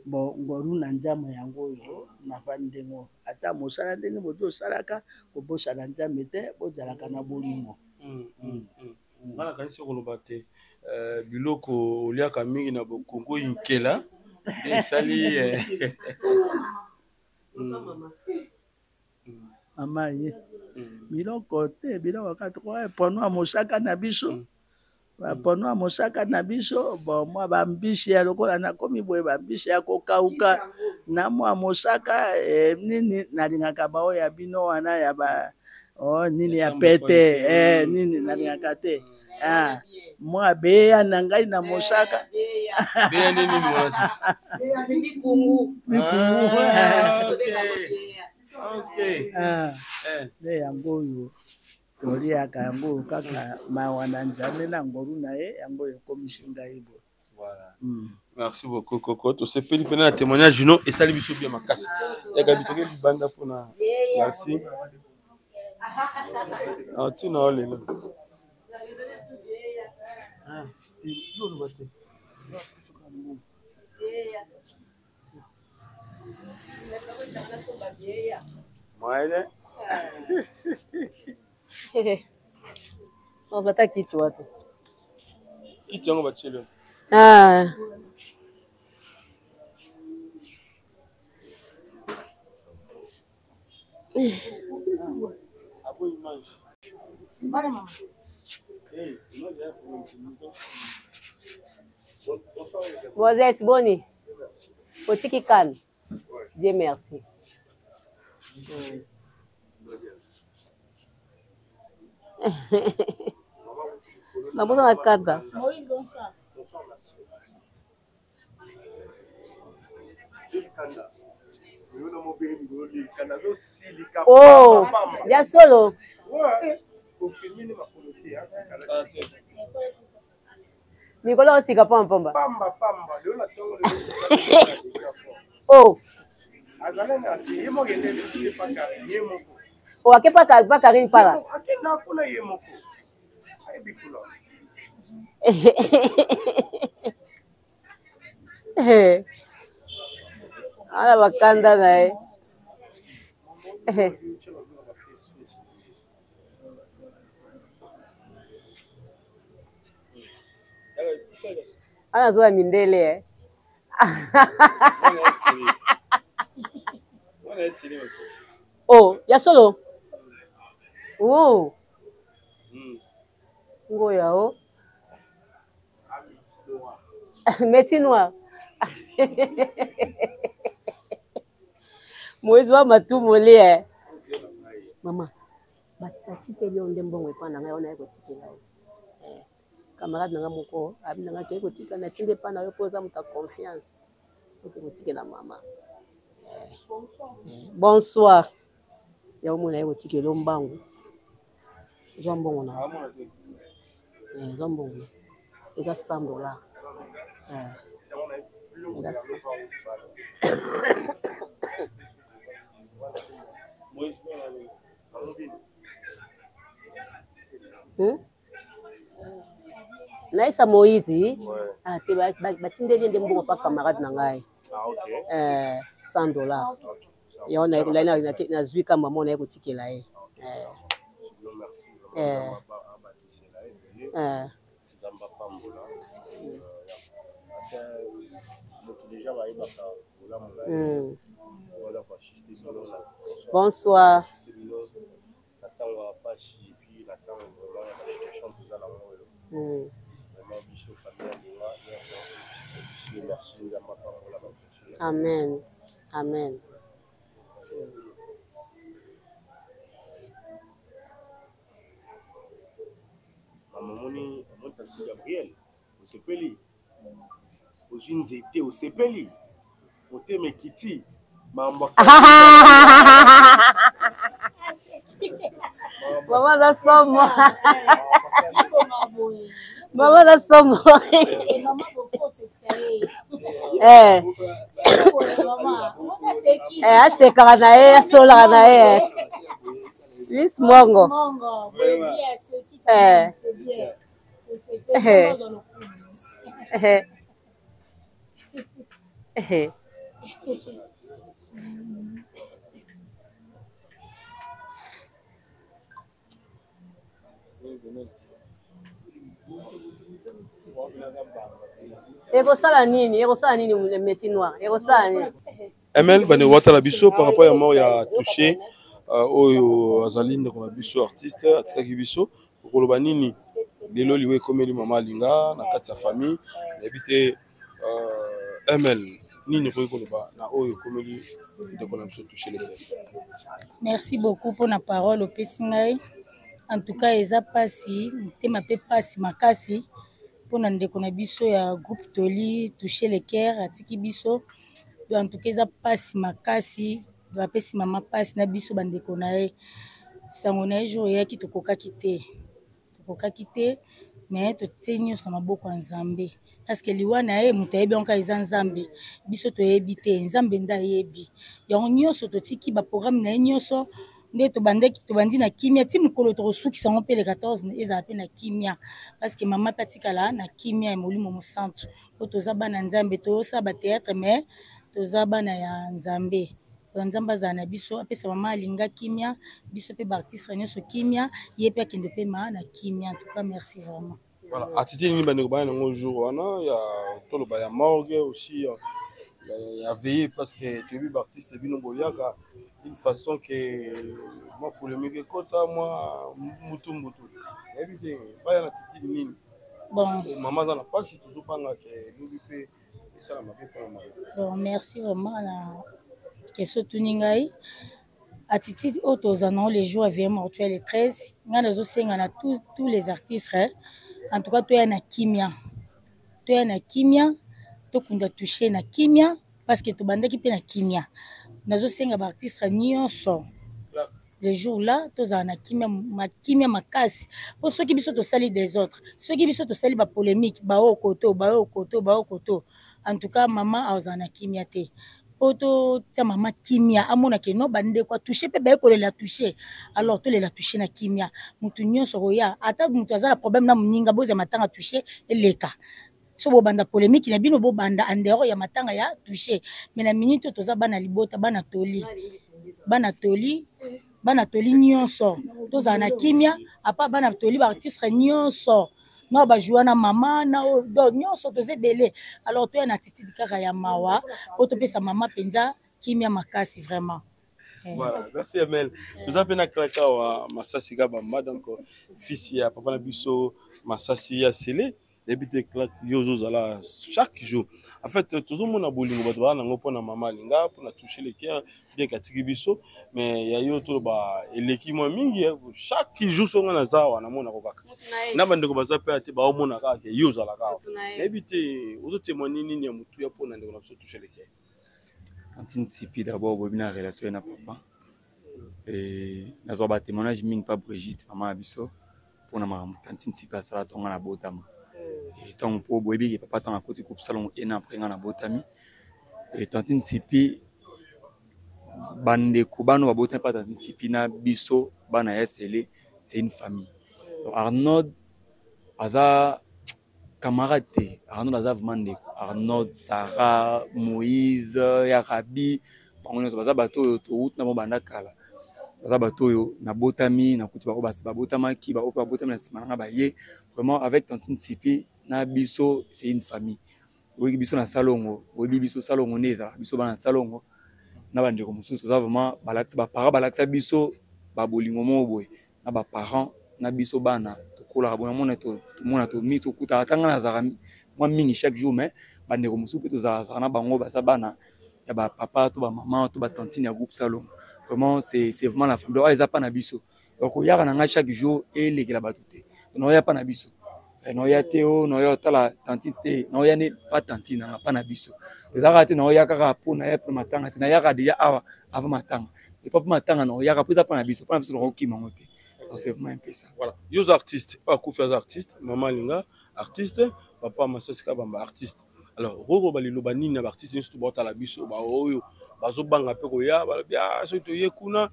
K: Bon, ngolu na Nzambe yango oyo navandi ndenge oyo, ata mosala ndenge boto osalaka, kobosana Nzambe te, bozalaka na bolingo.
C: Nga nakanisi koloba te. euh, biloko oliaka mingi na bokongo inkela nde esali eh.
K: Mama ye biloko te biloko kaka pono ya mosaka na biso bapono ya mosaka na biso bon mwa bambisi ya lokola nakomi boye bambisi ya kokauka na mwa mosaka eh, nini nalingaka baoyo ya bino wana ya ba oh, nini ya pete eh, nini nalingaka te ah, mwa beya na ngai na mosaka
C: beya nde nini wana
A: mikungu
C: ah, okay.
K: Ah, nde yango oyo Toliaka yango kaka mawa na Nzambe na ngolu na ye yango ekomisi ngai boye.
C: Voilà. Mm. Merci beaucoup Coco. Tosepeli mpena na témoignage no esali biso bien makasi. Ya Gabi toke libanda mpona merci. Ah, tina yo lelo. Ah, oloba te. Moyele.
A: Nazwa ata kiti wapi?
C: Kiti yango batieli.
A: Ah.
C: Abo image. Hey, image ya
A: Moses boni otiki calme Dieu merci. Mabuza na kata.
B: Moïse, bonsoir.
A: Oh, ya solo. Mikolo osika pamba pamba.
L: Pamba pamba, lelo na tongo
A: Oh.
L: Azala na ye moko ende te pa Karine ye moko.
A: Oh, ake pa pa Karine pala.
L: Ake na kuna ye moko. Ayebi kuna.
A: Ala bakanda na ye. Ana azoya mindele eh. Oh, ya solo. Oh. Ngoya oh. Métier noir. Moïse wa matumoli eh. Mama, batikeli yo nde mbongo epai na ngai wana ye kotikela yo. Eh, camarade na ngai moko abi na ngai kei kotika natindi epai na yo mpo oza moto ya confiance oke kotikela mama. Eh, eh, bonsoir. Ya omona ye kotikela yo mbangu. Zwa mbongo na yo. Eh, zwa mbongo eza 100 dollar eh, eza hmm? nayebisa moïse ah, te batindeli ye nde mbongo pa camarade na ngai ah, 100 eh, dollar yango nazwi kamba moko naye kotikela ye eh. Eh.
L: Nzambe apambola ata moto deja bayebaka bolamu na ye oza koassiste bino
A: bonsoir
L: bino na ntango ya mpasi epuis na ntango vraiment ya basituation toza nango oyo vraiment biso famille ya linga nyonso biso merci nzambe apambola bato
A: amen amen
L: Mama omoni omoni taxi Gabriel osepeli ozwi nzete osepeli motema ekiti mambo
A: mama aza somo mama aza somo eh. eh, asekaka na ye asololaka na ye Miss Mongo.
B: Mongo, bien, c'est qui
A: eh.
B: c'est bien.
A: Eh. Eh. Eh. Ekosala nini? Ekosala nini métier noir? Ekosala nini?
C: ML bandeko batala biso par rapport ya mort ya touché oyo azali ndeko na biso artiste atikaki biso okoloba nini lelo liwa ekomeli mama alinga na kati ya famille nayebi te ML nini okoki koloba na oyo ekomeli ndeko na biso touché le
M: Merci beaucoup mpona parole opesi ngai. En tout cas eza mpasi, motema mpe mpasi makasi mpona ndeko na biso ya groupe Toli Touché le Cœur atiki biso. Donc en tout cas eza mpasi makasi, bapesi mama mpasi na biso bandeko na ye. Sango na ye jour eyaki tokokaki te, tokokaki te, mais totie nyonso na maboko ya Nzambe, parce que liwa na ye moto ayebi yango kaka eza Nzambe, biso toyebi te, Nzambe nde ayebi yango nyonso. Totiki baprogramme na ye nyonso nde tobandaki, tobandi na kimia ti mokolo tokosukisa yango mpe le 14 ezala mpe na kimia, parce que mama mpe atikala na kimia ya Molimo Mosantu, po toza bana Nzambe, tozosala batheatre mais toza bana ya Nzambe. Donc Nzambe azala na biso, apesa mama alinga kimia, biso mpe baartiste nyonso kimia, ye mpe akende pema na kimia. En tout cas merci vraiment.
C: Voilà, attitude nini bandeko baya nango jour wana ya toloba ya morgue aussi ya veille, parce que toyebi baartiste bino boyaka d'une façon que mwa polémique ekota, mwa mbutu mbutu, nayebi te baya na attitude nini.
M: Bon,
C: mama aza na mpasi, tozobanga ke lobi mpe esala mabe mpona mama.
M: Bon, merci vraiment na question otuni ngai. Attitude oyo toza nango le jour ya veille mortuaire le 13, ngai nazosenga na tous les artistes, eh, en tout cas toya na kimia, toya na kimia, tokunda touche na kimia, parce que tobandaki mpe na kimia. Nazosenga baartiste nyonso le jour là tozala na kimia, kimia makasi, mpo soki biso tosali désordre, soki biso tosali bapolémique, baoyo koto, baoyo koto, baoyo koto, en tout cas mama azala na kimia te. Mpo totia mama kimia, amona ke no bandeko atouche mpe baye kolela touche, alors tolela touche na kimia. Motu nyonso koya, ata moto aza na problème na moninga, bozwa matanga touche eleka. So bobanda polémique na bino, bobanda en dehors ya matanga ya touche. Mais na minute oyo toza bana libota, bana toli, bana toli, bana toli nyonso tozala na kimia. Apa bana toli, baartiste nyonso na bajoua na mama na donc nyonso toza ebele, alors toya na attitude kaka ya mawa po topesa mama mpenza kimia makasi vraiment.
C: Voilà, merci Emel. Toza mpe na klaka wa Masasi Kabamba, donc fils ya papa na biso Masasi ya Sele. Nayebi te claque yo ozozala chaque jour. En fait, tozomona bolingo bato baza nango mpona mama alinga, mpona toucher le cœur, bien katiki biso, mais ya yo toloba eleki mwa mingi chaque jour songa naza awa namonako kaka na bandeko baza mpe ate baomona kaka ke yo ozalaka awa. Nayebi te ozotémoigne nini ya motuya mpona ndeko na biso toucher le cœur.
N: Tantine Sipi, d'abord boyebi na relation ye na papa, nazwa batémoignage mingi pa Brigitte, mama na biso, mpona makambo tantine Sipi asala ntongo na botama. Ntango mpo boyebi ke papa ntango akoti groupe Salongo ena après nga nabotami, tantine Sipi, bandeko bana babotami mpa tantine Sipi na biso bana ya Sele, c'est une famille. Donc Arnaud aza camarade te, Arnaud aza vraiment ndeko. Arnaud, Sarah, Moïse ya Rabi, bango nyonso baza bato oyo touti na bango banda kala, baza bato oyo nabotami nakuti bango, basi babotamaki, baoyo mpe babotami na nsima nanga baye. Vraiment, avec tantine Sipi na biso, c'est une famille. Oyebi biso na Salongo, oyebi biso Salongo nde ezalaka biso bana Salongo na bandeko mosusu, toza vraiment balakisa baparent, balakisa biso babolingo moko boye na baparent na biso bana tokolaka bona mona tomona tomi tokutaka. Ata ngai nazalaka mwa mingi chaque jour, mais bandeko mosusu mpe tozalaka na bango, baza bana ya bapapa to bamama to batantine ya groupe Salongo. Vraiment, c'est vraiment la famille. Donc eza mpa na biso. Donc oyaka na ngai chaque jour, elekela bato te, naoya mpa na biso, naoya te o naoya otala tantine te, naoya nde pa tantine nanga mpa na biso. Ezalaka te naoya kaka mpo naya mpo matanga te, nayaka deja awa avant matanga, epa mpo matanga naoyaka mpo eza mpa na biso, mpa na biso nakokima yango te. Donc c'est vraiment un peu ça.
C: Voilà, yo oza artiste, oyo akufi aza artiste, mama alinga artiste, papa Masasi Kabamba artiste. Alors okoloba liloba nini na baartiste nyonso to baotala biso, baoyo bazobanga mpe koya, balobi ah, soki toye kuna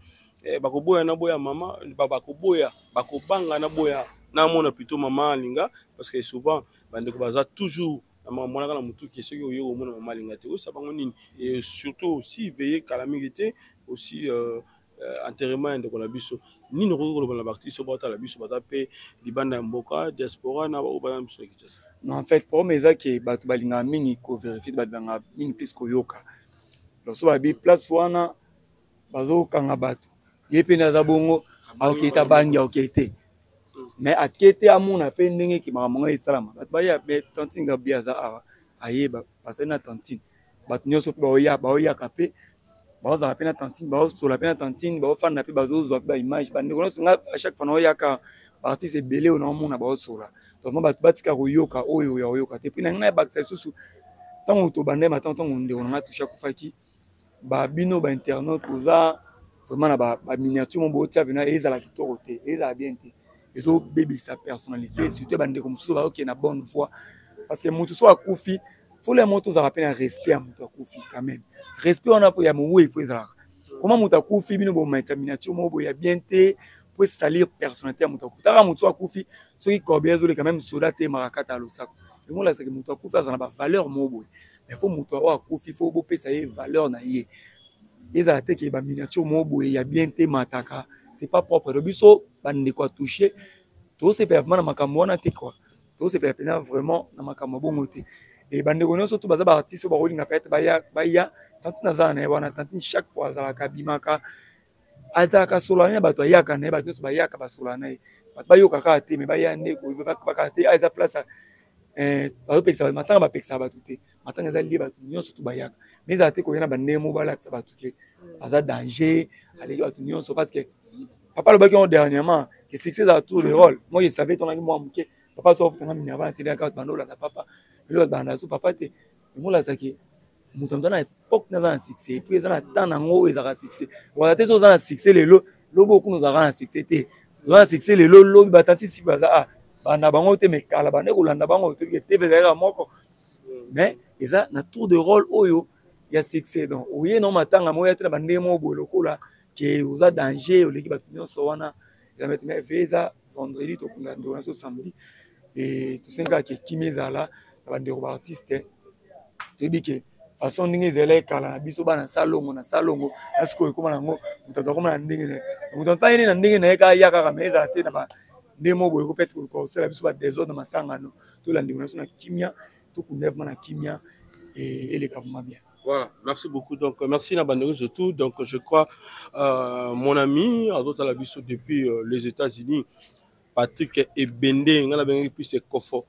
C: bakoboya na boya mama, bakoboya, bakobanga na boya namona plutôt mama alinga, parce que souvent bandeko baza toujours na monaka na motuki soki oye komona mama alinga te, oyesa bango nini? Et surtout aussi veille kala mingi te aussi. euh, enterrement ya ndeko na biso nini okoki koloba na baartiste oyo baotala biso baza mpe libanda ya mboka diaspora na baoyo baza na biso ya kinshasa
N: non en fait problème eza ke bato balingaka mingi koverifie bato balingaka mingi plus koyoka loso babi place wana bazokanga bato ye mpe nde aza bongo akokei te abangi akokei te mais ake te amona mpe ndenge ke makambo yango esalama bato baya me tantine gabi aza awa ayeba basali na tantine bato nyonso mpe baoya baoyaka mpe baozala mpe na tantine baosola mpe na tantine baofanda mpe bazozwa mpe baimage bandeko nyonso nga à chaque fois naoyaka baartiste ebele oyo naomona baosola donc bato batika koyoka oyo ya koyoka te mpe na ngai nayebakisa lisusu ntango tobandai matango ntango ndeko na ngai tushe akufaki ba bino ba internaute boza vraiment na ba, ba miniature mo botia pena ezala kitoko te ezala bien te ezobebisa personnalité surtout bandeko mosusu baokende na bonne voie parce que motu so akufi folo ya moto ozalaka mpe na respect ya moto akufi quand même respect wana ya mowei fo ezalaka koma moto akufi bino bomatisa miniature moko boye ya bien te po esalir personnalité ya moto akufi taka moto so akufi soki corbe azoleka meme soda te makakata ya losako yango olakisaki moto akufi aza na bavaleur moko boye mais fo moto oyo akufi fo bopesa ye valeur na ye ezala te ke baminiature moko boye ya bien te mataka c'est pas propre do biso bandeko ya touche tosepela vraiment na makambo wana te quoi tosepela mpena vraiment na makambo ya bongo te e bandeko nyonso to baza baartiste oyo bakolinga peut-être baya baya tantine azala na ye wana tantine chaque fois azalaka abimaka azalaka solola na bato ayaka na ye bato nyonso bayaka basolola na ye bato bayoka kaka te me baya nde bakaka te ah, eza place eh, bazopekisa bato matanga bapekisaka bato te matanga eza lie bato nyonso to bayaka me ezala te koya na bandenge moko balakisa bato ke aza danger aleki bato nyonso parce que papa alobaki yango dernièrement ke succès ezala tour de rôle moi je savais tonaki mwa moke papa so afutanga minerva na teleyaka bato banda olanda papa lelo bato balanda so papa te yango olakisaki moto aza na époque naza na succès epuis eza na temps nango oyo ezalaka succès okozala te so oza na succès lelo lobi okuna ozalaka na succès te oza na succès lelo lobi batanti si baza a ah, banda bango te mais kala bande kolanda bango toki tv ezalaka moko mais eza na tour de rôle oyo ya succès donc oye na matanga moya te na bandenge moko boye lokola ke oza danger oleki bato nyonso wana eza mete mais eza vendredi tokunda ndeko na biso samedi e tosengi kaka ke kimia ezala na bandeko baartiste toyebi ke façon ndenge ezalaki kala na biso bana salongo na salongo na sikoyo ekóma nango moto ato akóma na ndenge na ye moto mpe ayeni na ndenge na ye kaka ya kaka mais ezala te na ba nde moko boye kopete koluka kosala biso badesordre na matangano tolanda ndeko na biso na kimia tokunda vraiment na kimia eleka vraiment bien
C: Voilà, merci beaucoup. Donc, euh, merci Nabandoro surtout. Donc, je crois, euh, mon ami, Azo Biso depuis euh, les États-Unis, Patrick Ebende, nga na puis c'est Kofo,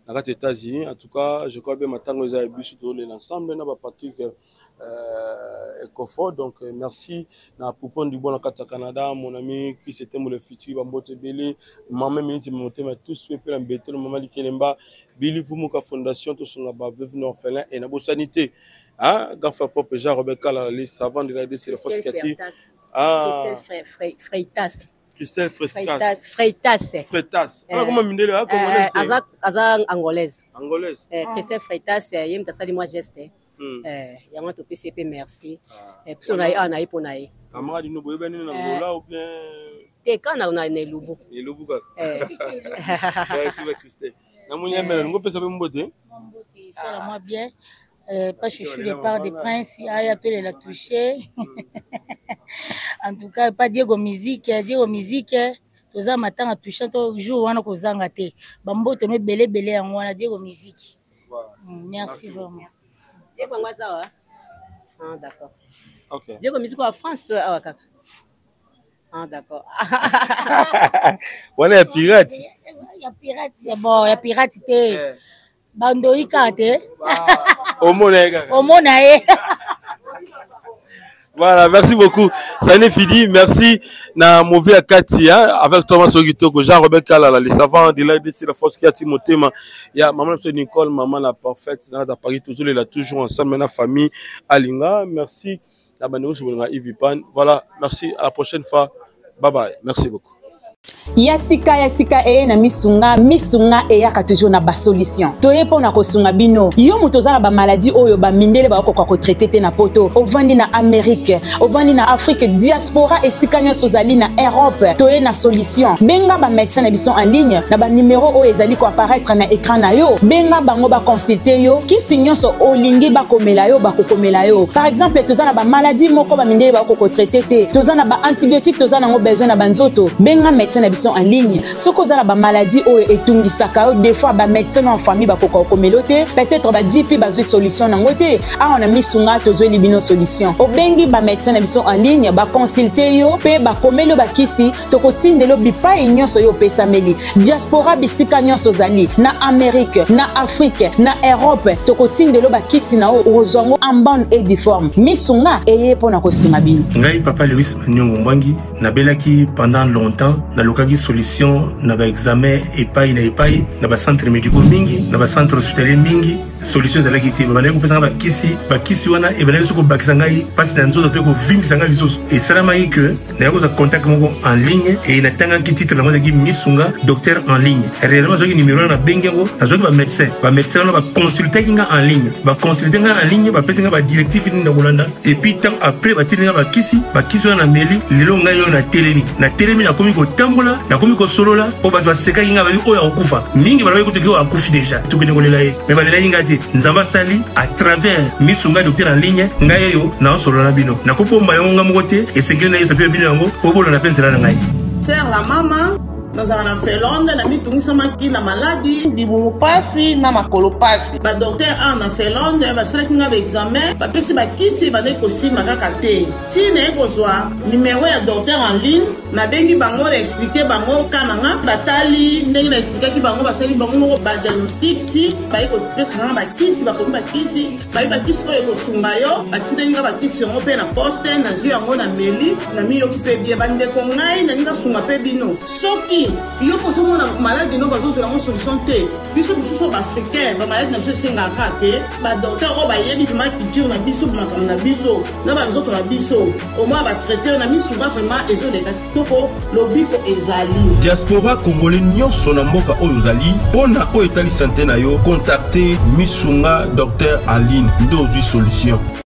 C: na kati États-Unis. En tout cas, je crois bien matango eza biso to l'ensemble na ba Patrick euh, Kofo. Donc, euh, merci na Poupon du bon na kati Canada, mon ami Chris Etembo le futur, Bambote Belé, Maman Minute Motema, tous pe na Betelo, Maman Likelemba, Billy Vumuka Fondation, tosunga ba veuve na orphelin et na bosani te. Hein, grand frère propre Jean Robert Kala, les savants de la RDC, la force Kati.
M: Ah. Christelle Freitas.
C: Christelle Freitas.
M: Freitas.
C: Freitas. Ah, comment mindele, ah, congolaise.
A: Eh, aza aza angolaise.
C: Angolaise.
A: Eh, Christelle Freitas, eh, ye mtasali moi geste. Hmm. Eh, yango topesi ye mpe merci. Ah. Eh, biso na ye awa na ye mpo na ye.
C: Camarade no boyebani na Angola ou bien
A: te ka na na elubu.
C: Elubu kaka. Eh. Merci ba Christelle. Namoni ya mela ngo pesa pe mbote.
M: Mbote sala moi bien. Euh, pas chouchou de part de prince aya tolela touché en tout cas pas Diego musique Diego musique toza matanga touchant to jour wana kozanga te bambote no ebele ebele yango wana Diego musique mm, merci vraiment
A: Diego yango aza wa ah d'accord okay. Diego musique wa France to awa kaka Ah, d'accord.
C: Wana ya pirate.
M: Ya pirate, bon, ya pirate te. Eh. Bandoyi kaka te.
C: Omona ye kaka.
M: Omona ye.
C: Voilà, merci beaucoup. Ça n'est fini. Merci. Na mauvais à Kati, hein, avec Thomas Sogitoko, Jean-Robert Kalala, les savants de l'ADC, la force qui a Motema. Il y a maman Nicole, maman la parfaite, à Paris, toujours, elle a toujours ensemble, la famille Alinga. Merci. Na bandeko nyonso bolinga Yves Pan. Voilà, merci. À la prochaine fois. Bye bye. Merci beaucoup.
O: Ya sika ya sika eye na misunga, misunga eyaka toujours na ba solution. Toye mpo na kosunga bino. Yo moto oza na ba maladie oyo ba mindele bakokoka ko traiter te na poto, ovandi na Amerique, ovandi na Afrique, diaspora esika nyonso ozali na Europe, toye na solution. Benga ba médecin na biso en ligne na ba numero oyo ezali ko apparaître na écran na yo. Benga bango ba consulter yo, kisi nyonso olingi bakomela yo, bakokomela yo. Par exemple, toza na ba maladie moko ba mindele bakokoka ko traiter te. Toza na ba antibiotiques, toza nango besoin na ba nzoto. Benga médecin na biso en ligne. Soki oza na ba maladie oyo etungisaka yo, des fois ba médecin na famille bakoka kokomela yo te, peut-être ba GP bazwi solution nango te. Awa na misunga tozweli bino solution. Obengi ba médecin na biso en ligne, ba consulter yo pe bakomeli yo bakisi, tokotindela yo bipai nyonso yo opesameli. Diaspora bisika nyonso ozali, na Amérique, na Afrique, na Europe, tokotindela yo bakisi na yo, okozwa yango en bonne et due forme. Misunga eye mpo na kosunga bino.
P: Ngai papa Lewis Maniongo Mbwangi nabelaki pendant longtemps, nalukaki solution na ba examen epai na epai, na ba centre médicaux mingi, na ba centre hospitalier mingi, solution ezalaki te. Babandaki kopesa ngai bakisi, bakisi wana ebandaki soki kobakisa ngai mpasi na nzoto mpe kovimbisa ngai lisusu. Esalamaki ke nayaki kozwa contact moko en ligne e natangaki titre yango ezalaki Misunga docteur en ligne. Réellement nazwaki numero wana, nabengi yango, nazwaki bamédecin, bamédecin wana baconsultaki ngai en ligne, baconsulte ngai en ligne, bapesi ngai badirective nini na kolanda. Et puis tant après batindi ngai bakisi, bakisi wana nameli, lelo ngai oyo natelemi, natelemi, nakomi kotambola, nakomi kosolola. Mpo bato basekaki ngai, babi oyo akokufa mingi, balobaki kutu oyo akufi deja, tokende kolela ye, me balelaki ngai te. Nzambe asali à travers Misunga docteur en ligne, ngai oyo naosolola na bino, nakobomba yango ngai moko te, esengeli nayebisa mpe bino yango mpo bolanda mpe nzela na ngai.
D: Sœur la mama, nazala na Finlande, namitungisamaki na maladi, libumu pasi na makolo pasi. Badokter awa na Finlande basalaki nga baexamen, bapesi bakisi, ebandaki kosimba kaka te. Ti naye kozwa numero ya docteur en ligne, nabengi bango, na explike bango ka na nga, batali ndenge na explikaki bango, basali bango moko badiagnostic, ti baye kopesa nga bakisi, bakomi bakisi, baye bakisi oyo ekosunga yo. Batindeli nga bakisi yango mpe na poste, nazwi yango, na meli, namiyoki mpe bien. Bandeko ngai nalingi nasunga mpe bino, soki yo mpo ozomona maladi no bazozwela yango solution te, biso mosusu baafricain bamaladi na biso esengaka te badokter oyo bayebi vraimen culture na biso, makambo na biso na banzoto na biso, omoi batraiteur na misunga vraimen ezoleka kitoko, lobiko ezali.
Q: Diaspora congolais nyonso na mboka oyo ozali, mpo na oyo etali sante na yo, contacte Misunga Docteur Aline nde ozwi solution.